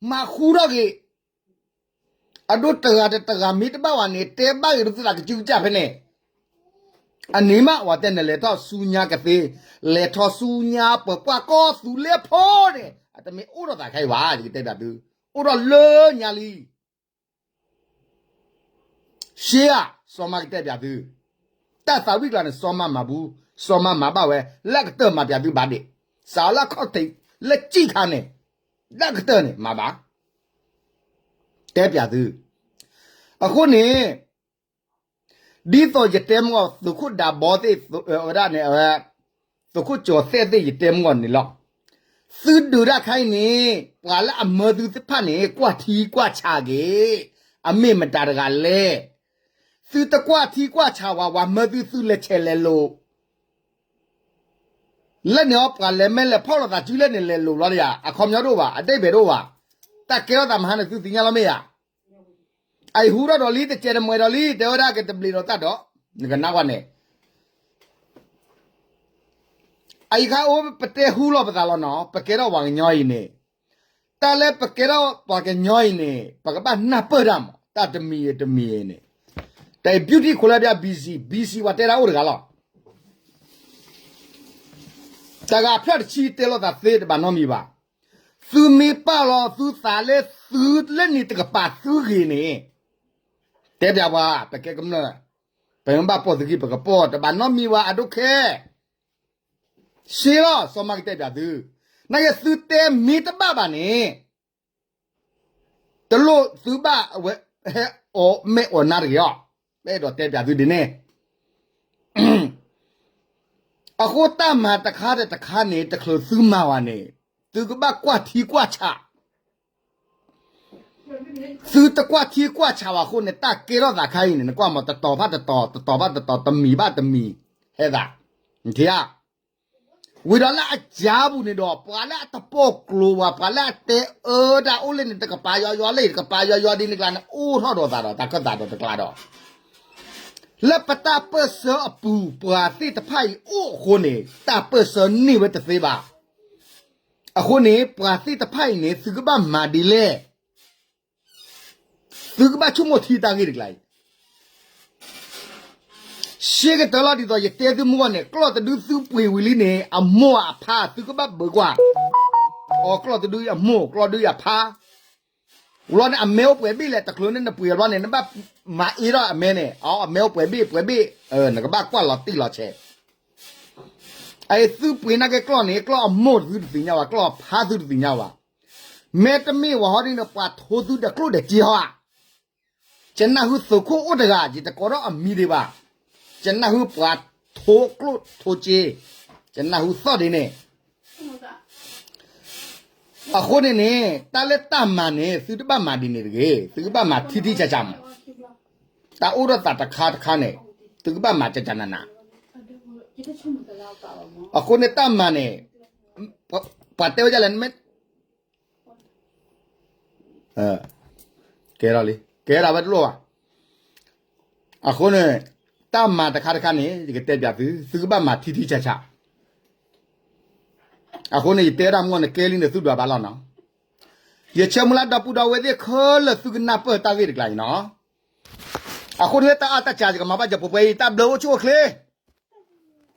မၤဃူထီၣ်ဂ့ၤ, အဒိတဂၤတဂၤမ့ၢ်တဘၣ်ဝဲန့ၣ် တဲဘၣ်ဂ့ၤပသုသးကစုကစၢ်ဖဲန့ၣ်, အန့ၣ်မး ဝဲတဲနလဲၤထီၣ်ဆူညါကသ့, လဲၤထီၣ်ဆူညါပှၤကွၢ်ကီၢ်သူလ့ၤဖိန့ၣ် အတမ့ၢ်အိၣ်ထီၣ်သးခဲအံၤဘၣ်, ယကတဲဘၣ်သု, အိၣ်ထီၣ်လၢညါလံ. ရှ့ဧါ, စီၤမါကတဲဘၣ်သု, တၢ်သးဝံၣ်ကျါန့ၣ် စီၤမါမၤဘူး, စီၤမါမၤဘၣ်ဝဲ, လၢအကတၢၢ်မၤဘၣ်သုဘၣ်ဒ့ၣ်, စးလၢခီၣ်ထံးလၢကံၣ်ခါန့ၣ်, လၢအကတၢၢ်န့ၣ် မၤဘၣ်, တဲဘၣ်သု. အဃိန့ၣ် ဒ်သိးယတဲမ့ၢ်ဂ့ၤ သုးခိၣ်ဒးဘီသ့ၣ် ဝဲဒၣ်န့ၣ် သုးခိၣ်ကၠီၤသဲၣ်သ့ၣ် ယတဲမ့ၢ်ဂ့ၤန့ၣ်လီၤ. သုဒုးတၢ်ခါအံၤန့ၣ် ပှၤလၢအမၢသုသ့ၣ်တဖၣ်န့ၣ် ကွၢ်ထံကွၢ်ဆးက့ၤ, အမ့ၢ်မတၤတဂၤလဲၣ်. သုတကွၢ်ထံကွၢ်ဆးဝဲ ဝဲမၢသု သုလဲၤဆဲးလဲၤလိၤ လၢန့ၣ်အီၤ ပှၤလဲၤမဲလဲၤဖီၣ်လိာ်သးစုလဲၣ်န့ၣ် လဲၤလိၤလီၤဒံးဧါ, အခီပညီတအိၣ်ဘၣ်, အဒ့ၣ်ဘဲၣ်တအိၣ်ဘၣ်. တၢ်ကဲထီၣ်သးမဟါန့ၣ် သုသ့ၣ်ညါလီၤမ့ၢ်ဧါ. အအံၤဟူထီၣ်ဒီးလံ တစဲးတမှဲၤဒီးလံ တဲဝဲဒၣ်ကတဘျံးဒီးတၢ်ဒီး နကနၣ်ကွၢ်န့ၣ် အအံၤခါအိၣ်ပတဲဟူလီၤပသးလီၤနီၤ, ပကဲထီၣ်ပှၤကညီအံၤန့ၣ်, တၢ်လၢပကဲထီၣ်ပှၤကညီအံၤန့ၣ် ပကဘၣ်နၢ်ပၢၢ်တၢ်မး, တၢ်တမံၤတမံၤအံၤန့ၣ်, တၢ်အံၤ beauty ခိၣ်လၢဒၣ် busy, busy ပှၤတဲတၢ်အိၣ်တဂၤလီၤ. တဂၤဖျၢၣ်တဆံတဲလိာ်သးသ့တဘၣ်နီတမံၤဘၣ်. သုမ့ၢ်ပာ်လီၤသုသးလၢသုလၢန့ၣ်တကပၤသုဂ့ၤန့ၣ်, တဲဘၣ်ပှၤ ပကဲကမျၢၢ်, ပမ့ၢ်ဘၣ်ပိာ်သုခံ ပကပိာ် တဘၣ်နီတမံၤဘၣ် အဒိခဲ ရှ့လီၤ စီၤမါကတဲဘၣ်သု, နာ်က့သုတဲမ့ၢ်တဘၣ်ဘၣ်န့ၣ် တလိၣ်သုဘၣ်ဝဲ ဟဲအီၣ်မဲာ်အီၣ်နါတဂ့ၤအီၤ, ပအဲၣ်ဒိးတဲဘၣ်သုဒ်န့ၣ်. အဃိတၢ်မၤတခါဒီးတခါန့ၣ် တချုးသုမၤဝဲန့ၣ် သုကဘၣ်ကွၢ်ထံကွၢ်ဆး, သုတကွၢ်ထံကွၢ်ဆးဘၣ်အဃိန့ၣ် တၢ်ကဲထီၣ်သးခါအံၤန့ၣ် နကွၢ်မး တတီၤဘၣ်တတီၤ တတီၤဘၣ်တတီၤ တမံၤဘၣ်တမံၤ ဟဲသး, နထံၣ်ဧါ. ဝံၤဒီးလၢအကၢ်ပူၤန့ၣ်ဒီး ပှၤလၢအတပိာ်ကျိၤဘၣ် ပှၤလၢအတဲအၢတၢ်အိၣ်လၢန့ၣ် တကပၤယီယီလၢ တကပၤယီယီဒ်န့ၣ်ကျါန့ၣ် အိၣ်ထီၣ်ဒီးသးဒီး တၢ်ခၢၣ်သးဒီးတကျါဒီး လၢပတၢ်ပၢၢ်ဆၢအပူၤ ပှၤသ့ၣ်တဖၣ်အံၤအိၣ်အဃိန့ၣ် တၢ်ပၢၢ်ဆၢန့ၢ်ဝဲတသ့ဘၣ်. အဃိန့ၣ် ပှၤသ့ၣ်တဖၣ်အံၤန့ၣ် သုကဘၣ်မၤဒ်လဲၣ်. သုကဘၣ်ဆိကမိၣ်ထံတၢ်ဂ့ၢ်တကျါအံၤ ရှဲကတၢၢ်လီၤ ဒ်သိးယတဲသုမုၢ်ဂီၢ်န့ၣ် ကျီၢ်တဒုသုပှ့ၤဝံၤလံန့ၣ် အမိၢ်အဖါ သုကဘၣ်ဘၢကွၢ် အီၤကျီၢ်တဒုအမိၢ် ကျီၢ်ဒုအဖါ ဝံၤလီၤန့ၣ် အမဲအိၣ်ပှဲၤဘ့ၣ်လဲၣ် တချုးန့ၣ်နပှ့ၤအဘျီန့ၣ် နဘၣ်မၤအ့ထီၣ်အမဲန့ၣ် အီၤအမဲအိၣ်ပှဲၤဘ့ၣ် ပှဲၤဘ့ၣ် နကဘၣ်ကွၢ်လီၤတံၢ်လီၤဆဲး အအံၤသုပှ့ၤနာ်က့ကျီၢ်န့ၣ် ကျီၢ်အမိၢ်သုတသ့ၣ်ညါဘၣ် ကျီၢ်အဖါသုတသ့ၣ်ညါဘၣ် မ့တမ့ၢ်ဝဲဟီဒ်န့ၣ် ပှၤထိသုဒီးကျိၣ်ဒီးစ့ဟီဧါ ယနၢ်ဟူသုးခိၣ်အိၣ်တဂၤ ယတကိးထီၣ်အမံၤဒံးဘၣ် ယနၢ်ဟူပှၤထိကျိၣ်ထိစ့ ယနၢ်ဟူသီၣ်ဒ်န့ၣ် အဃိန့ၣ်န့ၣ် တၢ်လၢတၢ်မၤန့ၣ် သုတဘၣ်မၤဒ်န့ၣ်တဂ့ၤ သုကဘၣ်မၤထံထံဆးဆးမး တၢ်အိၣ်ဒီးသးတခါတခါန့ၣ် သုကဘၣ်မၤကကနန အဃိန့ၣ်တၢ်မၤန့ၣ် ပှၤတဲဝဲဒ်လဲၣ် ကဲထီၣ်လံ ကဲထီၣ်ဝဲတလိၣ်ဘၣ် အဃိန့ၣ် တၢ်မၤတခါတခါန့ၣ် ယကတဲပျးသု သုကဘၣ်မၤထံထံဆးဆး အဃိန့ၣ် ယတဲဒၣ်မ့ၢ်န့ၣ် ကဲလံန့ၣ် သုဒွးဘၣ်လီၤနီၤ ယဆၢမုၢ်လၢ်ဒီပုၢ်ဒီဝဲၢ်သ့ၣ်ခဲလၢာ်သုကနၢ်ပၢၢ်တၢ်ဂ့ၢ်တကျါအံၤနီၤ အဃိန့ၣ် တၢ်အါတၢ်စှၤ ယကမၤဘၣ်ယပှဲၤပှဲၤအံၤ တၢ်ဘျုးအိၣ်ဆူၣ်အိၣ်ချ့